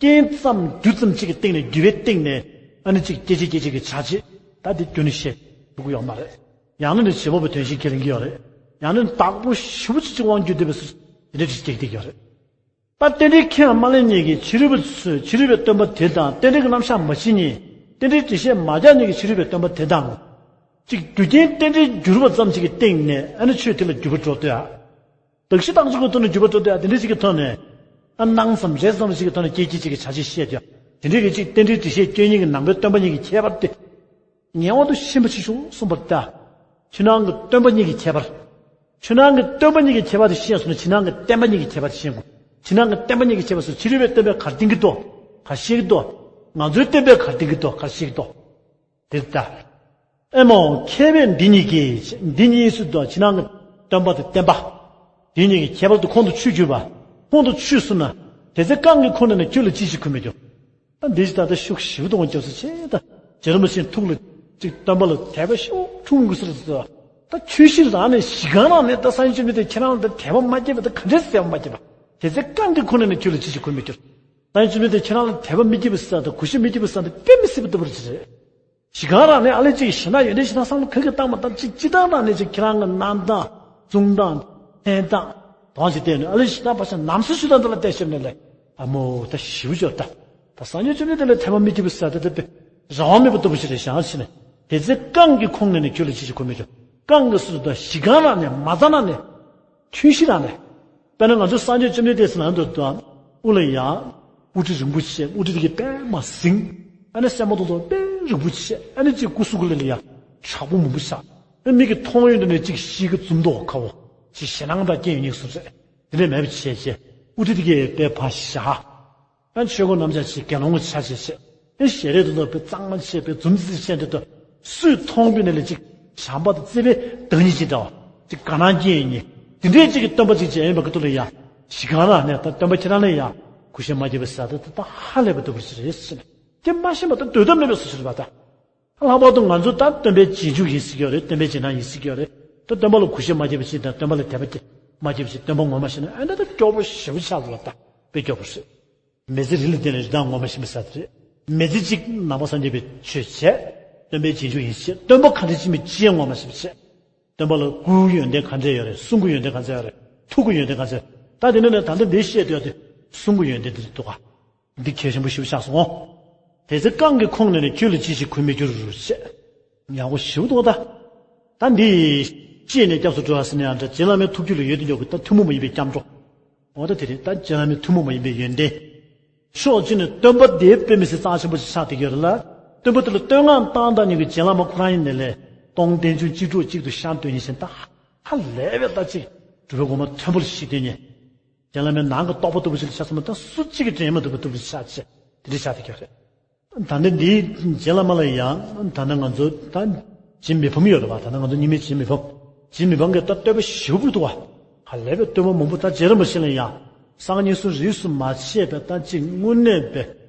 རྐྱེན་ཙམ་རྒྱུ་ཙམ་ཅིག་གི་སྟེང་ནས། རྒྱུ་བའི་སྟེང་ནས་ཨ་ནི་ཅིག་སྐྱེད་བྱེད་སྐྱེད་བྱེད་ཀྱི་བྱ་བྱེད། ད་དེ་རྒྱུ་ནི་བཤད་ཐུབ་ཀྱི་ཡོད་མ་རེད། ཡང་ན་ནི་བྱེད་པ་པོའི་དོན་གཞན་ཁས་ལེན་གྱི་ཡོད་རེད། ཡང་ན་ནི་བདག་པོ་ཞེ་པོ་ཅིག་ཅིག་དབང་བསྒྱུར་བསྡད་པའི་སུ་དེ་འདྲ་ཅིག་སྐྱེ་བསྡད་ཀྱི་ཡོད་རེད། ད་རྟེན་འབྲེལ་ཁས་མ་ལེན་མཁན་གྱི་ཕྱི་རོལ་པ་ཚོས་ཕྱི་རོལ་པའི་སྟོན་པ་དེ་དང་། རྟེན་འབྲེལ་གྱི་རྣམ་གཞག་མ་ཤེས་མཁན། རྟེན་འབྲེལ་འགྲེལ་བཤད་མ་རྒྱག་མཁན་གྱི་ཕྱི་རོལ་པའི་སྟོན་པ་དེ་དང་། ཅིག་རྒྱུ་རྐྱེན་རྟེན་འབྲེལ་འགྱུར་བ་ཙམ་ཞིག་གི་སྟེང་ནས་ཨ་ནི་ཆོས་དེ་ལ་འགྱུར་བ་འགྲོ་འདོད་ཡ། གདགས་གཞི་རྟགས་ཚུལ་གྱི་ཐོག་ནས་འགྱུར་བ་འགྲོ་འདོད་ཡ། དེ་འདྲ་ཞིག་གི་ཐོག་ནས། ཨ་སྣང་ཙམ་རེ་ཙམ་ཞིག་གི་ཐོག་ནས་སྐྱེད་བྱེད་ཅིག་གི་བྱ་བྱེད་བཤད་ཀྱང་། དེ་འདྲའི་གི་ཅིག་རྟེན་འབྲེལ་འགྲེལ་བཤད་སྐྱོན་གཉིས་ཀྱི་ནང་པའི་སྟོན་པ་གཉིས་ཀྱི་ཁྱད་པར་དེ་ངེས་པར་དུ་ཤེས་པ་བྱེད་ཤོག་གསུངས་པ་རེད་ད། ཕྱི་ནང་གི་སྟོན་པ་གཉིས་ཀྱི་ཁྱད་པར། ཕྱི་ནང་གི་སྟོན་པ་གཉིས་ཀྱི་ཁྱད་པར་དེ་ཤེས་སོང་ན། ཕྱི་ནང་གི་བསྟན་པ་གཉིས་ཀྱི་ཁྱད་པར་དེ་ཤེས་དགོས། ཕྱི་ནང་གི་བསྟན་པ་གཉིས་ཀྱི་ཁྱད་པར་སོགས་ཕྱི་རོལ་པའི་སྟོན་པས་ག་རེ་བསྟན་གྱི་འདུག་ག་རེ་བཤད་ཀྱི་འདུག་ང་ཚོའི་སྟོན་པས་ག་རེ་བསྟན་གྱི་འདུག་ག་རེ་བཤད་ཀྱི་འདུག་དེ་ལྟ། ཨེ་མོ་མཁས་པས་འདི་གཉིས་ཀྱི། འདི་གཉིས་སུ་དང་། ཕྱི་ནང་གི་སྟོན་པ་དང་བསྟན་པ། འདི་གཉིས་ཀྱི་ཁྱད་པར་དུ་ཁོང་དུ་ཆུད་གྱུར་པ། ཁོང་དུ་ཆུད་སོང་ན། དེ་ཚེ་གང་གི་ཁོང་ནས་ནི་ཁྱོད་ལ་ཅི་ཞིག་གུས་མི་འགྱུར། ད་འདི་ཞིག་ད་ལྟ་ཤུགས་ཞེ་པོ་གཏོང་སྐྱབས་སུ་མཆི་ད། རྗེ་རིན་པོ་ཆེའི་ཐུགས་ལ་ཅིག་སྟོན་པ་ལ་དད་པ་ཞེ་པོ་འཁྲུངས་དགོས་ས་རེད་ཟེར། ད་ཆོས་གཞི་རང་ནས་གཞི་གང་རང་ནས་ད་སངས་རྒྱས་བཅོམ་ལྡན་འདས་ཁྱེད་རང་ལ་ད་དད་པ་མ་སྐྱེས་པ་ད་ག་འདྲས་སེ་དད་པ་མ་སྐྱེས་པ། དེ་ཚེ་གང་གི་ཁོང་ནས་ནི་ཁྱོད་ལ་ཅི་ཞིག་གུས་མི་འགྱུར། སངས་རྒྱས་བཅོམ་ལྡན་འདས་ཁྱེད་རང་ལ་དད་པ་མི་སྐྱེས་པ་ཟེར་ད། གུས་ཞབས་མི་སྐྱེས་པ་ཟེར་ད་དཔེ་མི་སྲིད་པ་ལྟ་བུ་ཅིག་རེད། གཞི་གང་རང་ནས་ཨ་ལས་ཅིག་ཞེ་ན་ཡོན་ཏན་ཞེ་ན་བསམ་བློ་ག་གི་བཏང་མ་བཏང་ཅིག་སྤྱིར་བཏང་རང་ནས་ཅིག་ཁྱེད་རང་གི་གནང་སྟངས་བཙུན་སྟངས་འཐེན་སྟངས་དོན་ཅིག་བལྟས་ནས་ཨ་ལས་ཞེ་ན་བ་ཞེ་ན་ནམ་སུ་ཞུ་དང་འདི་ལ་བལྟས་ཞིབ་ནས་ལས། ཨ་མོ་ད་ཞིབ་འཇོག་ད། ད་སངས་རྒྱས་བཅོམ་ལྡན་འདས་ལ་དད་པ་མི་སྐྱེས་པ་ཟེར་ད་ད་དཔེ་རང་དབང་མེད་པ་ལྟ་བུ་ཞིག་རེད་ཤག་ཟེར་ནས། དེ་ཚེ་གང་གི་ཁོང་ནས་ནི་ཁྱོད་ལ་ཅི་ཞིག་གུས་མི་འགྱུར། གང་གི་སུ་ད་གཞི་གང་རང་ནས་མ་རྩ་ནང་ནས། ཆོས་གཞི་རང་ནས། དཔེར་ན་ང་ཚོ་སངས་རྒྱས་བཅོམ་ལྡན་འདས་ཟེར་ན་འདུག་དང་། དབུ་ལ་ཡ། དབུ་སྐྲ་རིང་པོ་བྱས། དབུ་སྐྲ་དེ་གི་དཔེ་མ་ཟིང་། ཨ་ནི་སེན་མོ་ཏོག་ཏོ་དཔེ་རིང་པོ་བྱས། ཨ་ནི་ཅིག་སྐུ་གཟུགས་ཀྱི་ལ་ལ་ཡ། དྲག་པོ་མང་པོ་ཆགས། ཨ་མིག་གིས་མཐོང་ཡོང་དུས་ནས་ཅིག་ཤེལ་གྱི་འཛུམ་མདོག་ཁ་བོ། ཅིག་ཞེད་སྣང་དང་སྐྱེ་ཡོང་ཉེན་སོང་ཟེར། དེ་འདྲས་མེད་པ་བྱས་བྱས། དབུ་སྐྲ་དེ་གི་དཔེ་ཕར་བཞག་ཨ་ཆོས་སྒོ་རྣམ་གཞག་བྱེད། དགེ་སློང་གི་ཆ་བྱེད་བྱེད། ཨེ་ཞལ་རས་དེ་ཚོ་དཔེ་གཙང་མ་བྱས། དཔེ་འཛུམ་ཙིག་ཙིག་བྱས། འདི་ཚོ་སུས་མཐོང་དུས་ནས་ལས་ཅིག་བྱམས་པ་དང་བརྩེ་བའི་བདག་ཉིད་ཅིག་འདྲ་བ་ཅིག་དགའ་སྣང་སྐྱེ་ཡོང་ཉེན། དེ་འདྲའི་ཅིག་གི་སྟོན་པ་ཅིག་མཇལ་ཡོང་བའི་སྐབས་དེ་ལ་ཡ། གཞི་གང་རང་ནས་ད་སྟོན་པ་ཁྱེད་རང་ལ་ཡ་གུས་ཞབས་མ་བྱས་པ་ཟེར་ད་ད་ཧ་ལས་པ་ལྟ་བུ་ཞིག་རེད་ཟེར་ནས། དེ་མ་ཤེས་པ་ད་སྡོད་ཐབས་མེད་པའི་བཟོ་ཞིག་རེད་པ་ད། ལྷག་པར་དུ་ང་ཚོ་ད་སྟོན་པའི་རྗེས་འཇུག་ཡིན་ཟེར་གྱི་ཡོད་རེད། སྟོན་པའི་རྗེས་འཇུག་ཡིན་ཟེར་གྱི་ཡོད་རེད། ད་སྟོན་པ་ལ་གུས་ཞབས་མ་བྱས་པ་ཞིག་དང་། སྟོན་པ་ལ་དད་པ་སྐྱེ་མ་བྱས་པ་ཞིག་སྟོན་པ་ངོ་མ་ཤེས་ན་ཨ་ནི་ད་སྐྱོ་པོ་ཞེ་པོ་ཆགས་འདུག་ལ། ད་དཔེ་སྐྱོ་པོ་རེད། མི་ཚེ་རིང་ལ་བརྟེན་ནས་རི་དྭགས་ངོ་མ་ཤེས་པ་ཟེར་དེ་རེད། མི་ཚེ་གཅིག་ནང་པ་སངས་རྒྱས་པའི་ཆོས་བྱས། སྟོན་པའི་རྗེས་འཇུག་ཡིན་ཟེར། སྟོན་པ་ག་འདྲ་ཅིག་མིན་ཅི་ཡང་ངོ་མ་ཤེས་པ་བྱས། སྟོན་པ་ལ་སྐུའི་ཡོན་ཏན་ག་འདྲ་ཡོད་རེད། གསུང་གི་ཡོན་ཏན་ག་འདྲ་ཡོད་རེད། ཐུགས་ཀྱི་ཡོན་ཏན་ག་འདྲ་ཡོད། ད་དེ་ནས་ནས་ད་ལྟ་འདི་བཤད་འདོད་དེ་གསུང་གི་ཡོན་ཏན་དེ་འདུག་ག་འདི་གལ་ཆེན་པོ་ཞེ་པོ་ཆགས་སོང་། དེ་ཚེ་གང་གི་ཁོང་ནས་ནི་ཁྱོད་ལ་ཅི་ཞིག་གུས་མི་འགྱུར་ཞེས། ཡག་པོ་ཞེ་པོ་འདུག་ད། ད་འདི་ཤེས་ནས་སྐྱབས་སུ་འགྲོ་བ་ཟེར་ནས་ཡང་འདྲ། རྗེ་བླ་མའི་ཐུགས་རྒྱུད་ལ་ཡོད་དེ་ཡོད་ཀྱི། ད་ཐུན་མོང་མ་ཡིན་པའི་སྐྱབས་འགྲོ། འོ་ད་དེ་རེད། ད་རྗེ་བླ་མའི་ཐུན་མོང་མ་ཡིན་པའི་ཡོན་ཏན། ཕྱོགས་གཅིག་ནས་སྟོན་པ་དེ་དཔེ་མི་སྲིད་རྩ་ཆེན་པོ་ཞིག་ཆགས་བསྡད་ཀྱི་ཡོད་རེད་ལ། སྟོན་པ་དེ་ལ་བསྟོད་བསྔགས་བཏང་བཏང་མྱོང་གི་རྗེ་བླ་མ་ཁོ་རང་ཡིན་ནའི་ལས། སྟོང་རྟེན་འབྱུང་གཅིག་གྲོགས་གཅིག་ཏུ་ཤར་འདོད་ཉིད་ཅན། ད་ཧ་ལས་པའི་ད་ཅིག་སྒྲུབ་པའི་སྒོ་མོ་མཐོན་པོ་ལ་གཤེགས་བསྡད་མཁན། རྗེ་བླ་མའི་ནང་གི་རྟོགས་པ་ལྟ་བུ་ཞིག་ལ་ཆགས་སོང་ན། ད་སུ་གཅིག་གིས་དྲན་མ་ཐུབ་པ་ལྟ་བུ་ཞིག་ཆགས་བྱས། དེ་འདྲ་ཆགས་བསྡད་ཀྱི་ཡོད་རེད། ད་ལྟ་འདིའི་རྗེ་བླ་མ་ལ་ཡང་ད་ལྟ་ང་ཚོ་ད་རྗེ་མི་ཕམ་ཡོད་རེད་བ། ད་ལྟ་ང་ཚོ་རྙིང་མའི་རྗེ་མི་ཕམ། རྗེ་མི་ཕམ་གྱིས་ད་བསྟོད་པ་ཞེ་པོ་ཅིག་འདུག་བ། ཧ་ལས་པའི་བསྟོད་པ་མང་པོ། ད་རྗེ་རིན་པོ་ཆེ་ལ་ཡང་སང་ཉིན་གསུམ་རིས་སུ་མ་ཆད་པའི་ད་ཅིག་དངོས་གནས་པའི་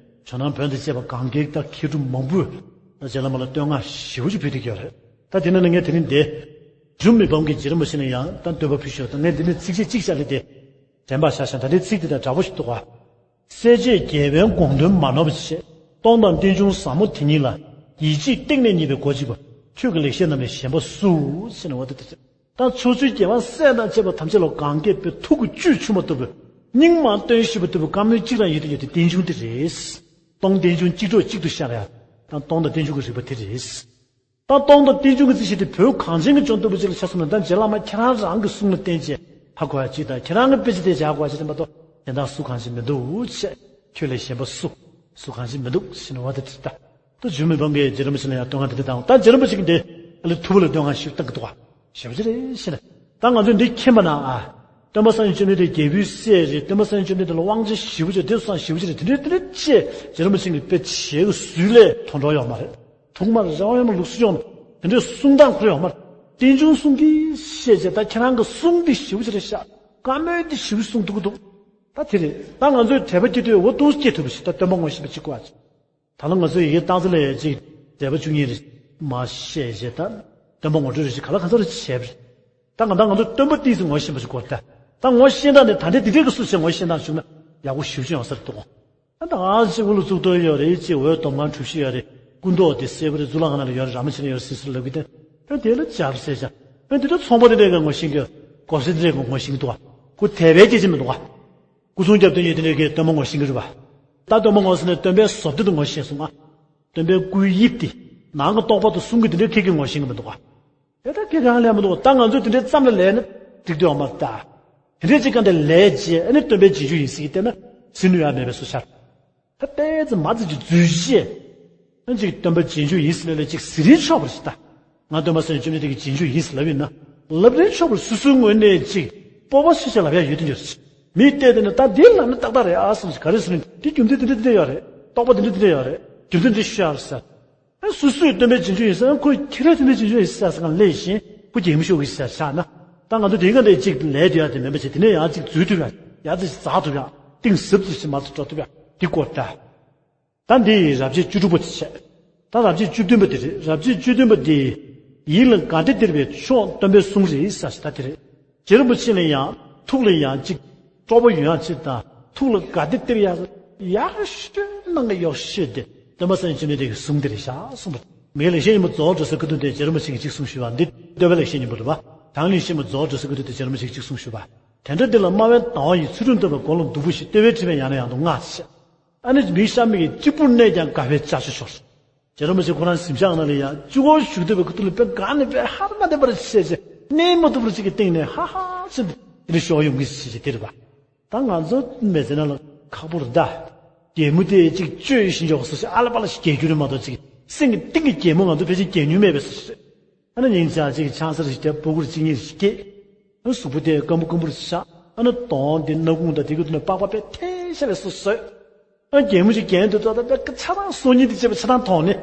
ཇོ་ནང་བོན་དང་བཅས་པ་གང་གའི་ད་མཁས་གྲུབ་མང་པོས་ད་རྗེ་བླ་མ་ལ་བསྟོད་བསྔགས་ཞེ་པོ་ཅིག་ཕུལ་བསྡད་ཀྱི་ཡོད་རེད། ད་དེ་ནང་ནས་ངས་དེ་རིང་འདི་རྗེ་མི་ཕམ་གྱིས་རྗེ་རིན་པོ་ཆེ་ལ་ཡང་ད་བསྟོད་པ་ཕུལ་ཞོར། ད་ངས་འདི་ནས་ཚིགས་བཅད་གཅིག་བཞག་ལས་དེ་དྲན་པ་བཞག་བཞག། ད་འདི་ཚིག་དེ་དང་འདྲ་པོ་ཞིག་འདུག་བ། སྲས་བཅས་རྒྱལ་བའི་དགོངས་དོན་མ་ནོར་བར་བྱས། སྟོང་དང་རྟེན་འབྱུང་ཟབ་མོ་དེ་ཉིད་ལ། ཡིད་ཆེས་གཏིང་ནས་བརྙེས་པའི་སྒོ་གཅིག་པ། ཁྱོད་ཀྱི་ལེགས་བཤད་རྣམས་ལས་གཞན་པ་སུ། ཟེར་ནས། འོ་དེ་དེ་ད་ཕྱོགས་བཅུའི་རྒྱལ་བ་སྲས་དང་བཅས་པ་ཐམས་ཅད་ལ་གང་གས་པའི་ཐུགས་ཀྱི་བཅུད་ཆུང་མ་ལྟ་བུ། སྙིང་མ་བཏོན་ཤེས་པ་ལྟ་བུ་བཀའ་མོལ་གཅིག་རང་ཡོད་དེ་ཡོད་དེ་རྟེན་འབྱུང་དེ་རེད། སྟོང་རྟེན་འབྱུང་གཅིག་གྲོགས་གཅིག་ཏུ་ཤར་ཡ། ད་སྟོང་དང་རྟེན་འབྱུང་གི་རིགས་པ་དེ་རེད། ད་སྟོང་དང་རྟེན་འབྱུང་གི་རྩིས་གཞི་དེ་བོད་གངས་ཅན་གྱི་ལྗོངས་ལྟ་བུ་ཅིག་ལ་ཆ་མཚོན་ན། ད་རྗེ་བླ་མ་ཁྱེད་རང་རང་གི་གསུང་ལ་བརྟེན་བྱས་ཧ་གོ་ཡ་གཅིག་དང་། ཁྱེད་རང་གི་དཔེ་ཆ་དེ་བྱས་ཧ་གོ་ཡ་གཅིག་དེ་མ་གཏོགས་གཞན་དག་སུ་གང་ཞིག་མི་འདུག་ཅེས། ཁྱོད་ལས་གཞན་པ་སུ། སུ་གང་ཞིག་མི་འདུག་ཟེར་ནས། འོ་དེ་དེ་ད། ད་རྗེ་མི་ཕམ་གྱིས་རྗེ་རིན་པོ་ཆེ་ལ་ཡང་བསྟོད་བསྔགས་དེ་འདྲ་བཏང་བ། ད་རྗེ་རིན་པོ་ཆེ་གིས་འདི་ཨ་ལས་ཐུབ་པ་ལ་བསྟོད་བསྔགས་ཞིག་བཏང་གི་འདུག་བ། ཞེ་པོ་ཅིག་རེད་ཟེར་ནས། ད་ང་ཚོས་འདི་མཁྱེན་པ་ན་ཨ། སྟོན་པ་སངས་རྒྱས་བཅོམ་ལྡན་འདས་རྒྱལ་བུའི་སྲས་རེད། སྟོན་པ་སངས་རྒྱས་བཅོམ་ལྡན་འདས་ལ་དབང་ཆ་ཞེ་པོ་ཅིག་རེད། དེ་སོང་ཞེ་པོ་ཅིག་རེད། དེ་འདྲའི་དེ་འདྲའི་ཅེས་རྗེ་རིན་པོ་ཆེ་གིས་དཔེ་བྱས་གི་ཟུར་ལས་མཐོང་གྲོལ་ཡོད་མ་རེད། ཐུགས་མ་རེད། རང་ཡོད་མ་ལུགས་སུ་ཡོང་། དེ་འདྲའི་གསུང་སྟངས་ཁོ་རང་ཡོད་མ་རེད། རྟེན་འབྱུང་གསུང་གི་བཤད་བྱས། ད་ཁྱེད་རང་གི་གསུང་འདི་ཞེ་པོ་ཅིག་རེད་ཤག་བཀའ་མོལ་འདི་ཞེ་པོ་གསུང་ཐུབ་ཀྱི་འདུག་ད་དེ་རེད། ད་ང་ཚོས་དད་པ་སྐྱེ་དུས་འོ་ཏོག་ཙམ་སྐྱེ་ཐུབ་པ་ཞིག་ད་སྟོན་པ་ངོ་ཤེས་པ་གཅིག་དགོས་ཨ། ད་ལོ་ང་ཚོས་ཡི་གེ་སྟག་རྩེ་ལ་ཡ་གཅིག་འགྲེལ་པ་བཅུ་གཉིས་རེ་མར་བཤད་བྱས། ད་སྟོན་པ་ངོ་སྤྲོད་རེ་ཞིག་ག་ལ་གང་ཚོད་རེ་བྱས་པ་རེད། ད་ང་ད་ང་ཚོ་སྟོན་པ་ཏོག་ཙམ་ངོ་ཤེས་པ་ཞིག་དགོས། ད་ད་ངོ་ཤེས་སྟངས་དེ་ད་ལྟའི་འདི་འདྲའི་གི་སུ་ཞིག་ངོ་ཤེས་སྟངས་བྱུང་ན་ཡག་པོ་ཞེ་པོ་ཅིག་ཡོང་ས་རེད་འདུག་ཨ། ད་ཨ་ཅེ་དབུ་ལ་གཙུག་ཏོར་ཡོད་རེད། ཅེ་འོད་སྡོམ་ཁང་གྲུ་བཞི་ཡོད་རེད། སྐུ་མདོག་དེ་སེར་པོ་རེད། གཙུག་ལག་ཁང་ནང་ལ་ཡོད་རེད། རཱ་མ་ཆེན་ཡོད་རེད་ཟེར་ཟེར་ལབ་གི། དེ་ཨ་དེ་ལ་འཇབ་ཟེར་བྱས། ཨ་དེ་འདྲ་ཚོང་པ་དེ་འདྲས་ཀྱིས་ངོ་ཤེས་ཀྱི། གོ་ས་དེ་འདྲས་ཀྱིས་ངོ་ཤེས་ཀྱི་འདུག་བ། ཁོ་དད་པའི་སྐད་ཆ་མི་འདུག་བ། སྐུ་སྲུང་རྒྱབ་སྟོན་ཡོད་དེ་འདྲས་ཀྱིས་སྟོན་པ་ངོ་ཤེས་ཀྱི་རེད་བ། ད་སྟོན་པ་ངོ་ཤེས་ནས་སྟོན་པའི་བཟོ་ལྟ་དེ་ངོ་ཤེས་སོང་ང་། སྟོན་པའི་སྐུའི་དབྱིབས་དེ། ནང་གི་རྟོགས་པ་དང་གསུང་གི་དེ་འདྲས་ཁྱེད་ཀྱིས་ངོ་ཤེས་ཀྱི་མི་འདུག་བ། ཡ་ད་སྐད་གང་ལས་མི་འདུག་ད་ང་ཚོས་དེ་འདྲའི་ཙམ་ལ་ལས་ན་འགྲིག་འདུག་ཡོད་མ་རེད་ད། དེ་འདྲའི་ཅིག་གང་དེ་ལས་རྗེས་ཨ་ནི་སྟོན་པའི་རྗེས་འཇུག་ཡིན་ཟེར་གྱི་བལྟས་ན་ཟིན་ནུས་ཡ་མེད་པའི་བཟོ་འཆར། ད་ཏོག་ཙམ་མ་ཙམ་གྱི་རྫུས་བཤད། ཨ་ཅིག་སྟོན་པའི་རྗེས་འཇུག་ཡིན་ཟེར་ལས་ལས་ཅིག་ཟེར་རིན་ཆོག་པ་རེད་ད། ང་སྟོན་པ་སངས་རྒྱས་བཅོམ་ལྡན་འདས་ཀྱི་རྗེས་འཇུག་ཡིན་ཟེར་ལབ་ཡིན་ན། ལབ་རིན་ཆོག་པར་སོ་སོའི་ངོས་ནས་ཅིག་སྤོབས་པ་ཆེ་ཆེ་ལབ་ཡ་ཡོད་དེ་འདྲ་རེད། མིས་བལྟས་དེ་ནི་ད་འདི་ལབ་ན་ཏག་ཏག་རེད་ཨ་བསམ་ཞིག་ག་རེ་ཟེར་ན་འདི་རྒྱུ་མཚན་འདི་འདྲ་འདི་འདྲ་ཡོད་རེད། རྟོགས་པ་འདི་འདྲ་འདི་འདྲ་ཡོད་རེད། རྒྱུ་མཚན་འདི་ཤོད་ཨ་ཟེར། ཨ་སོ་སོས་སྟོན་པའི་རྗེས་འཇུག་ཡིན་ཟེར་ན་ཁོས་ཁྱེད་རང་སྟོན་པའི་རྗེས་འཇུག་ཡིན་ཟེར་ཟེར་གང་ལས་བཞིན་ཁོ་རྒྱལ་མོ་ཤོག་གི་ཟེར་ཆགས་ན། ད་ང་ཚོ་དེ་ག་ལས་ཅིག་ལས་དེ་ཡ་དེ་མེད་པ་བྱས། དེ་ནས་ཡང་ཅིག་འཛུལ་ཐུབ་ཡ། ཡ་ཙི་ཞིག་འཛག་ཐུབ་ཡ། གཏིང་ཟབ་ཙི་ཞིག་མ་ཚོ་འགྲོ་ཐུབ་ཡ་དེ་སྐོར་ད། ད་འདི་ཡི་རབ་བྱེད་བཅུ་དྲུག་པ་དེ་བྱས། ད་རབ་བྱེད་བཅུ་བདུན་པ་དེ་རེད། རབ་བྱེད་བཅུ་བདུན་པ་འདི་ཡིད་ལ་དགའ་བདེ་སྟེར་བའི་མཆོག་སྟོན་པའི་གསུང་རེད་ཟེར་ཞིག་ད་དེ་རེད། རྗེ་རིན་པོ་ཆེ་ལ་ཡང་ཐུགས་ལ་ཡང་ཅིག་སྤྲོ་པོ་ཡོང་ཡག་ཅིག་དང་། ཐུགས་ལ་དགའ་བདེ་སྟེར་ཡག་ཡག་ཤོས་ནང་གི་ཡག་ཤོས་དེ་སྟོན་པ་སངས་རྒྱས་བཅོམ་ལྡན་འདས་ཀྱི་གསུང་དེ་རེད་ཤག་གསུངས་པ། མིའི་ལེགས་བཤད་སྙིང་པོ་རྫོགས་སྒྲོལ་སའི་ཁ་ཐུག་དེ་རྗེ་རིན་པོ་ཆེ་གིས་གཅིག་གསུངས་ཞུས་པ། འདི་བསྟོད་པའི་ལེགས་བཤད་སྙིང་པོ་རེད་པ། དང་ལེགས་བཤད་སྙིང་པོ་རྫོགས་སྒྲོལ་སའི་ཁ་ཐུག་དེ་རྗེ་རིན་པོ་ཆེ་གིས་གཅིག་གསུངས་ཞུས་པ། དེ་འདྲ་འདི་ལ་སྨྲ་བའི་དང་བ་ཡིས། ཚུལ་ཁྲིམས་སྟོན་པའི་སྒོ་ལ་འདུག་པོ་ཞིག། བསྟོད་པའི་དྲི་མས་ཡང་ན་ཡང་དུ་བསྔགས་ཤིག། ཨ་ནི་མིའི་ཤ་མིག་གིས་གཅིག་པུར་གནས་ཀྱང་དགའ་བའི་ཅ་ཆས་ཤོར། རྗེ་རིན་པོ་ཆེ་ཁོ་རང་གཟིམ་ཤག་ནང་ལ་ཡང་གཅིག་པོ་བཞུགས་བསྡད་པའི་ཁ་ཐུག་ལ་དཔེ་དགའ་ནས་དཔེ་ཧ་མ་ལྡན་པར་བྱས་བྱས། གནས་མ་ཐུབ་པར་ཅིག་གི་སྟེང་ནས་ཧ་ཧ་ཟེར་ནས་དེ་འདྲ་ཤོར་ཡོང་གི་ཞེས་བྱས་དེ་རེད་པ། ད་ང་ཚོ་མི་ཚེ་ནང་ལ་ཁག་པོ་རེད་ད། གད་མོ་དེ་ཅིག་གཅོད་བཞིན་འཇོག་སོ་ཞིག་ཨ་ལ་པ་ལ་ཞིག་གད་རྒྱུ་རེད་མ་གཏོགས། ཅིག་སེམས་ཀྱི་གཏིང་གི་གད་མོ་ང་ཚོ་ཕལ་ཆེར་གད་མྱོང་མེད་པའི་སོ་ཞིག་རེད། ཨ་ནི་སྙིང་རྗེ་ཅིག་ཆང་ས་རེ་ཞིག་བརྒྱབ། སྤུ་གུར་གཅིག་གཉིས་ཞིག་སྐྱེས། ཨ་གཟུགས་པོ་དེ་སྐམ་པོ་སྐམ་པོ་རེ་ཞིག་ཆགས། ཨ་ནི་གདོང་དེ་སྣ་ཁུང་དང་དེ་གི་ཐོག་ནས་པགས་པ་དཔེ་འཐེན་ཤ་བའི་སོ་བཟོས། ཨ་གད་མོ་ཞིག་གད་དུས་ཙམ་པ་དཔེ་ཆ་ཚང་སོ་གཉིས་དེ་བཅད་པ་ཆ་ཚང་མཐོང་ནས།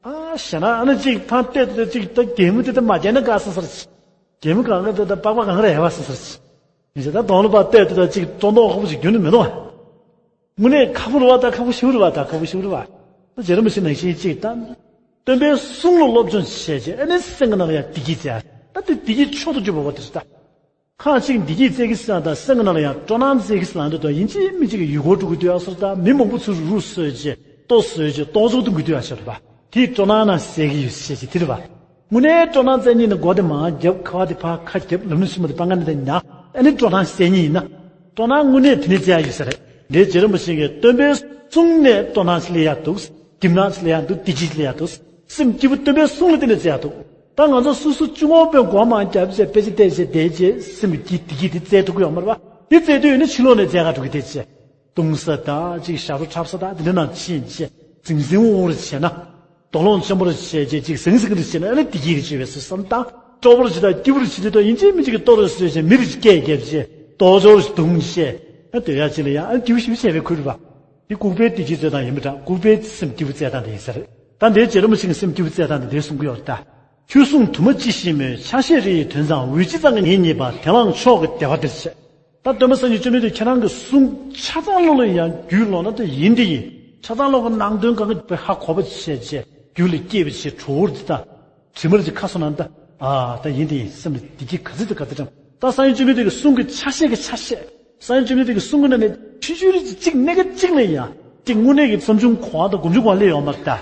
ཨ་ཞེ་ན་ཨ་ནི་ཅིག་ཐང་བལྟས་དུས་ཅིག་ད་གད་མོ་དེ་ད་མ་བརྒྱབ་ན་དགའ་ས་ས་རེད། གད་མོ་གང་ག་དེ་ད་པགས་པ་གང་ག་རེ་ཡལ་བ་ས་ས་རེད། ཡིན་ཟེར། ད་གདོང་ལ་ཕར་བལྟས་དུས་ད་ཅིག་བཙོག་མདོག་ཁ་པོ་ཞིག་རྒྱུན་ནས་མི་འདུག་བ། དངོས་གནས་ཁག་པོ་རེད་བ། ད་ཁག་པོ་ཞེ་པོ་རེད་བ། ད་ཁག་པོ་ཞེ་པོ་རེད་བ། ད་རྗེ་རིན་པོ་ཆེ་ནང་བཞིན་ཅིག་ད། སྟོན་པའི་གསུང་ལ་སློབ་སྦྱོང་བྱས་བྱས། ཨ་ནི་སེམས་ཀྱི་ནང་ལ་ཡང་བདེ་སྐྱིད་བྱས། ད་དེ་བདེ་སྐྱིད་མཆོག་ཏུ་གྱུར་པ་བ་དེ་རེད་ད། ཁ་ཅིག་བདེ་སྐྱིད་བཙལ་གི་ཟེར་ཡ་དང་སེམས་ཀྱི་ནང་ལ་ཡང་སྤྲོ་སྣང་བཙལ་གི་ཟེར་ཡ་འདི་དང་། ཡིན་གཅིག་མིན་གཅིག་གི་ཡུལ་སྐོར་འགྲོ་གི་འདུག་ཡ་ཟེར། ད་མི་མང་པོ་ཚུར་རུ་བཟོས་བྱས། ལྟོ་བཟོས་བྱས། ལྟོ་ཚོགས་འཐུང་གི་འདུག་ཡ་ཟེར་བ། དེས་སྤྲོ་སྣང་ན་བསལ་གི་ཡོད་ཟེར་གྱི་དེ་རེད་བ། དངོས་གནས་སྤྲོ་སྣང་བཙལ་མཁན་ནི་མགོ་དེ་མར་རྒྱབ། ཁ་བ་དེ་ཕར་ཁ་རྒྱབ། ལམ་ལུགས་ཕྱི་མ་དེ་སྤང་ཁ་ནས་དེ་ཉར། ཨ་ནི་སྤྲོ་སྣང་བསལ་མཁན་ཡིན་ན། སྤྲོ་སྣང་དངོས་གནས་དེ་ནས་བཙལ་ཡ་ཡོད་ས་རེད། འདིར་རྗེ་རིན་པོ་ཆེ་གིས་སྟོན་པའི་གསུང་ནས་སྤྲོ་སྣང་སླེབས་ཡ་འདུག། སྒྲིབ་སྣང་སླེབས་ཡ་འདུག། བདེ་སྐྱིད་སླེབས་ཡ་འདུག། སེམས་སྐྱིད་པོ་སྟོན་པའི་གསུང་ལ་བརྟེན་ནས་བཙལ་ཡ་འདུག། ད་ང་ཚོ་སོ་སོ་གཅུང་མོ་པའི་སྒོ་མང་རྒྱབ་བྱས་དཔེ་ཆ་བལྟས་བྱས་བསྡད་བྱས་སེམས་ཀྱི་བདེ་སྐྱིད་དེ་བཙལ་ཐུབ་ཀྱི་ཡོད་མ་རེད་པ། དེ་བཙལ་དུས་ཡིན་ན་ཕྱི་ལོགས་ནས་བཙལ་ག་འགྲོ་གི་དེ་བྱས། བཏུང་ས་དང་ཅིག་ཞབས་བྲོ་འཁྲབ་ས་དང་དེ་འདྲ་ནང་ཕྱིན་བྱས་ཟིང་ཟིང་འོང་བོ་རེ་བྱས་ན། དོགས་སློང་ཆེན་པོ་རེ་བྱས་བྱས་ཅིག་ཟིང་ཟིང་རེ་བྱས་ན་ཨ་ནི་བདེ་སྐྱིད་རེ་བྱེད་པའི་བཟོ་བསམ་དང་སྤྲོ་པོ་རེ་བྱེད་དང་སྐྱིད་པོ་རེ་བྱེད་དུས་དང་ཡིན་གཅིག་མིན་གཅིག་གི་ལྟོ་རེ་གསོས་བྱས་མི་རེ་སྐད་རྒྱབ་བྱས་ལྟོ་ཆོག་རེ་བརྡུངས་བྱས་ཨ་སྡོད་ཡག་ཅིག་ལ་ཡང་ཨ་སྐྱིད་པོ་ཞེ་པོ་བྱས་པའི་ཁུལ་རེད་པ། འདི་ལྐུགས་པའི་བདེ་སྐྱིད་བཙལ་སྟངས་ཡིན་པ་འདྲ། ལྐུགས་པའི་སེམས་སྐྱིད་པོ་བཙལ་སྟངས་དེ་ཡིན་ས་རེད། ད་འདིའི་རྗེ་རིན་པོ་ཆེ་གི་སེམས་སྐྱིད་པོ་བཙལ་སྟངས་དེ་འདིར་གསུང་གི་ཡོད་རེད་ད། ཁྱོད་གསུང་དུ་མ་ཅི་ཞིག་སྨྲོས། ཆ་ཤས་རེ་ཡི་དོན་ཙམ་འོད་གཅིག་ཙམ་གྱིས་ངེས་རྙེད་པ། དེ་བླངས་མཆོག་གི་བདེ་བ་སྟེར་ཞེས། ད་སྟོན་པ་སངས་རྒྱས་བཅོམ་ལྡན་འདས་ཁྱེད་རང་གི་གསུང་ཆ་ཚང་ལོ་ལ་ཡང་རྒྱུད་ལོ་ན་ད་ཡིན་དེ་ཡིན། ཆ་ཚང་ལོ་གི་ནང་དོན་གང་གི་ཧ་གོ་བ་བྱས་བྱས་རྒྱུད་ལ་སྐྱེས་པ་བྱས་གྲོལ་བོར་འདི་ད། དྲི་མར་གྱི་ཁ་སོ་ན་ད། ཨ་ད་ཡིན་དེ་ཡིན་སེམས་ལ་བདེ་སྐྱིད་ག་ཚོད་དང་ག་ཚོད་དྲན། ད་སངས་རྒྱས་བཅོམ་ལྡན་འདས་ཀྱི་གསུང་གི་ཆ་ཤས་ཀྱི་ཆ་ཤས། སངས་རྒྱས་བཅོམ་ལྡན་འདས་ཀྱི་གསུང་གི་ནང་ནས་ཆུང་ཆུང་རེ་གཅིག་གནས་སྐབས་གཅིག་ལ་ཡང་གཅིག་དངོས་གནས་ཀྱི་བསམ་བྱུང་གོ་བ་དང་སྒོམ་བྱུང་གོ་བ་སླེབས་ཡོང་མ་རེད་ད།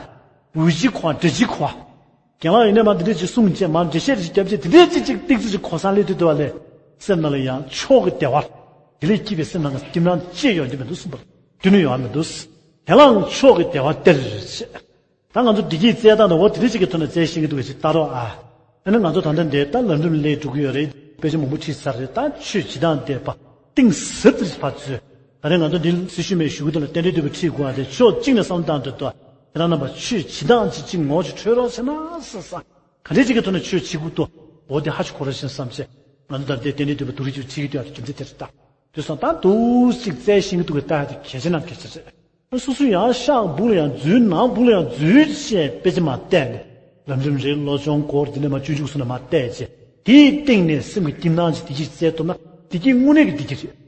འོད་གཅིག་གོ་བ་འདྲ་གཅིག་གོ་བ། རྒན་ལགས་ཡིན་ནའི་མ་འདི་འདྲས་ཅིག་གསུངས་བྱས་མ་འགྲེལ་བཤད་རེ་ཞིག་བརྒྱབ་བྱས་དེ་འདྲས་ཅིག་ཅིག་ཏིག་ཙི་ཅིག་གོ་སང་སླེབས་དུས་དུ་བ་ལས། སེམས་ནང་ལ་ཡང་མཆོག་གི་བདེ་བ། དེ་ལས་སྐྱིད་པའི་སེམས་ནང་གི་སྐྱིད་སྣང་ཅི་ཡོང་རྒྱུ་མི་འདུག་གསུངས་པ། རྒྱུ་ནི་ཡོང་བ་མི་འདུག་དེ་བླངས་མཆོག་གི་བདེ་བ་སྟེར་ཞེས། ད་ང་ཚོ་བདེ་སྐྱིད་བཙལ་སྟངས་དང་འོ་དེ་འདྲས་ཅིག་གི་ཐོག་ནས་བཙལ་ཤེས་ཀྱི་འདུག་གས་ཅིག་ལྟ་རོགས་ཨ། ཨ་ནི་ང་ཚོ་ད་ལྟ་འདིར་ད་ལམ་རིམ་ལས་འགྲོ་གི་ཡོད་རེད། དཔེ་ཆ་མང་པོ་ཁྲིད་ཚར་རེད། ད་ཆོས་བྱེད་སྟངས་དེ་ཕར་གཏིང་ཟབ་ཏུ་ཕར་འཛུལ། ད་རེས་ང་ཚོ་འདི་སྲི་ཞུ་མེད་ཞུ་གི་འདུག་ལ་རྟེན་འབྲེལ་འདུས་པ་ཁྲིད་དགོས་ཨ་དེ་ཕྱོགས་གཅིག་ནས་བསམ་བཏང་འདུག་ཏོ། ཁྱེད་རང་རྣམ་པ་ཆོས་བྱེད་སྟངས་ཅིག་ཅིག་ངོ་ཅིག་འཕྲོད་རོགས་བྱས་ན་ས་ས། ག་འདྲས་ཅིག་གི་ཐོག་ནས་ཆོས་བྱེད་དགོས་འདུག་འོ་དེ་ཧ་ཅིག་གོ་རོགས་བྱས་བསམ་བྱས། ང་ཚོ་ད་ལྟའི་རྟེན་འབྲེལ་འདུས་པ་སྡུག་རུས་ཅིག་བྱེད་ཀྱི་འདུག་ཨ་རྒྱུ་མཚན་དེ་རེད་ད། དེ་སོང་ད་འདུག་ཅིག་བཙལ་ཤེས་ཀྱི་འདུག་གས་ད་དེ་གལ་ཆེ་ན་གལ་ཆེ་རེད། སོ་སོ་ཡང་ཤག་སྦུག་ལ་ཡང་འཛུལ་ནང་སྦུག་ལ་ཡང་འཛུལ་བྱས་དཔེ་ཆ་མར་བལྟས་ནས་ལམ་རིམ་རེ་བློ་སྦྱོང་སྐོར་འདི་ནས་མར་སྤྱོད་འཇུག་སོགས་ནས་མར་བལྟས་བྱས་དེའི་སྟེང་ནས་སེམས་ཀྱི་སྐྱིད་སྣང་ཅིག་བདེ་སྐྱིད་བཙལ་ཐུབ་ན་བདེ་སྐྱིད་དངོས་གནས་ཀྱི་བདེ་སྐྱིད་རེད།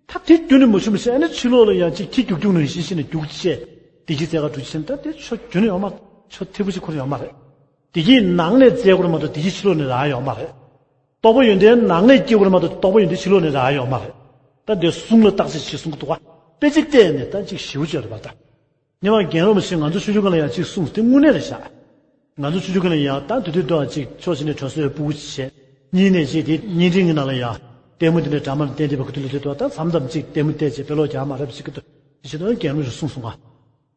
ད་དེ་རྒྱུན་ནས་མ་བྱུང་བ་ཞིག་ཨ་ནི་ཕྱི་ལོགས་ལ་ཡང་ཅིག་ཁྱི་རྒྱུག་རྒྱུག་ནང་བཞིན་བྱས་ནས་རྒྱུག་བྱས་བདེ་སྐྱིད་བཙལ་ག་འགྲོ་ཕྱིན་ད་དེ་ཆོ་རྒྱུན་ནས་ཡོད་མ་ཆོ་ཐེ་བོ་ཅིག་ཁོ་རང་ཡོད་མ་རེད། བདེ་སྐྱིད་ནང་ནས་བཙལ་དགོས་རེད་མ་གཏོགས་བདེ་སྐྱིད་ཕྱི་ལོགས་ནས་རག་ཡོད་མ་རེད། རྟོགས་པ་ཡོན་ཏན་ནང་ནས་སྐྱེ་བ་རེད་མ་གཏོགས་རྟོགས་པ་ཡོན་ཏན་ཕྱི་ལོགས་ནས་རག་ཡོད་མ་རེད། ད་འདི་གསུང་ལ་བརྟག་དཔྱད་བྱེད་གསུང་གི་འདུག་བ། དཔེ་ཆ་བལྟས་ནས་ད་ཅིག་ཞེ་པོ་ཅིག་རེད་པ་ད། སྔོན་མ་རྒན་རབས་མ་ཞིག་ང་ཚོ་ཆུང་ཆུང་སྒང་ལ་ཡང་ཅིག་གསུངས་དེ་དངོས་གནས་རེད་ཤག་ང་ཚོ་ཆུང་ཆུང་སྒང་ལ་ཡང་ད་དུས་དུས་དུའང་ཅིག་ཕྱོགས་གཅིག་ནས་དྲང་སྲོང་ཡང་སྤུ་གུ་ཅིག་བྱས། གཉིས་ནས་ཅིག་དེ་བརྙན་འཕྲིན་གྱི་ནང་ལ་ཡང་ལྟད་མོ་འདི་འདྲའི་ཌ་ར་མ་ལ་བལྟས་བསྡད་པ་ཁུ་དུས་དུས་དུའང་ད་མཚམས་མཚམས་ཅིག་ལྟད་མོ་བལྟས་བྱས་དཔེ་ཀློག་རྒྱག་མ་རེད་པ་ཞིག་གི་འདུག་ཞེས་དུས་རྒན་རབས་མ་ཞིག་གསུངས་སོང་ང་།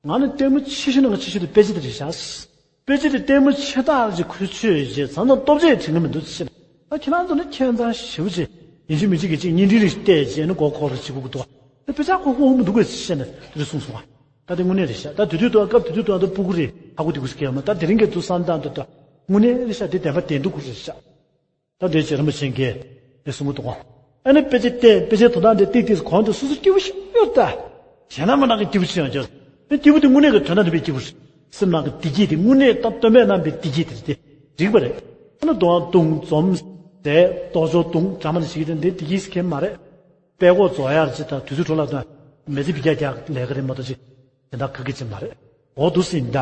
ང་ནི་ལྟད་མོ་ཆེ་ཤོས་ནང་གི་ཆེ་ཤོས་དེ་དཔེ་ཆ་དེ་རེད་ཤག་དཔེ་ཆ་དེ་ལྟད་མོ་ཆེ་ཐག་ཅིག་ཁོས་ཆོས་བྱས་མཚམས་མཚམས་ལྟོ་ཆས་དྲན་གི་མི་འདུག་ཅེས་ན། ད་ཁྱེད་རང་ཚོ་ནི་ཁྱད་མཚར་ཞེ་པོ་ཅིག་ཡིན་གཅིག་མིན་གཅིག་གིས་ཅིག་བརྙན་འཕྲིན་རིགས་བལྟས་བྱས་ནི་མགོ་འཁོར་རེ་བྱེད་དགོས་ཀྱི་འདུག་ཨ་དཔེ་ཆ་ཁོ་ཁོ་འོང་མི་འདུག་གས་ཅེས་ནས་དེ་འདྲ་གསུངས་སོང་ང་། ད་དེ་དངོས་གནས་རེད་ཤག་ད་དེ་དུས་དུ་སྐབས་དེ་དུས་དུ་ཨ་ད་སྤུ་གུ་རེད་ཧ་གོ་དེ་གུ་སི་ཁེལ་མ་ད་དེ་རིང་གི་དུ་བསམ་སྟངས་དུ་ད་དངོས་གནས་རེད་ཤག་དེ་བདེན་པ་བདེན་སྡུག་གུ་རེད་ཤག་ད་དེ་རྗེ་རིན་པོ་ཆེ་གིས་དེ་གསུང་གི་འདུག་གོ། ཨ་ནི་དཔེ་ཆ་བལྟས་དཔེ་ཆའི་དོན་དག་འདི་ཏིག་ཏིག་གོང་དུ་སོ་སོ་སྐྱིད་པོ་ཞིག་ཡོད་ད། གཞན་ན་མ་ནང་གི་སྐྱིད་པོ་ཞིག་ཡོང་ཅོག་ཨ་སྐྱིད་པོ་དེ་དངོས་གནས་ཀྱི་དོན་དག་འདི་བའི་སྐྱིད་པོ་རེད། སེམས་ནང་གི་བདེ་སྐྱིད་དེ་དངོས་གནས་ད་སྟོན་པས་གནང་པའི་བདེ་སྐྱིད་དེ་རེད་དེ། རིག་པ་རེད། ཨ་ནི་གདོང་བརྡུང་འཛོམས་ཟས་ལྟོ་ཆོག་བརྡུང་འདྲ་མ་ནི་ཞིག་དེ་འདི་བདེ་སྐྱིད་ཞིག་གི་མ་རེད། དཔལ་གོ་རྫོགས་ཡག་ཅིག་དང་དུས་ཚོད་འཕྲོ་བརླག་དང་མི་ཚེ་འཕེལ་རྒྱས་རྒྱག་ལས་ཀ་རེད་མ་གཏོགས་ཅིག་དེ་འདྲ་ཁ་སྐད་ཅིག་མ་རེད། འོ་འདུག་སེ་ཡིན་ད།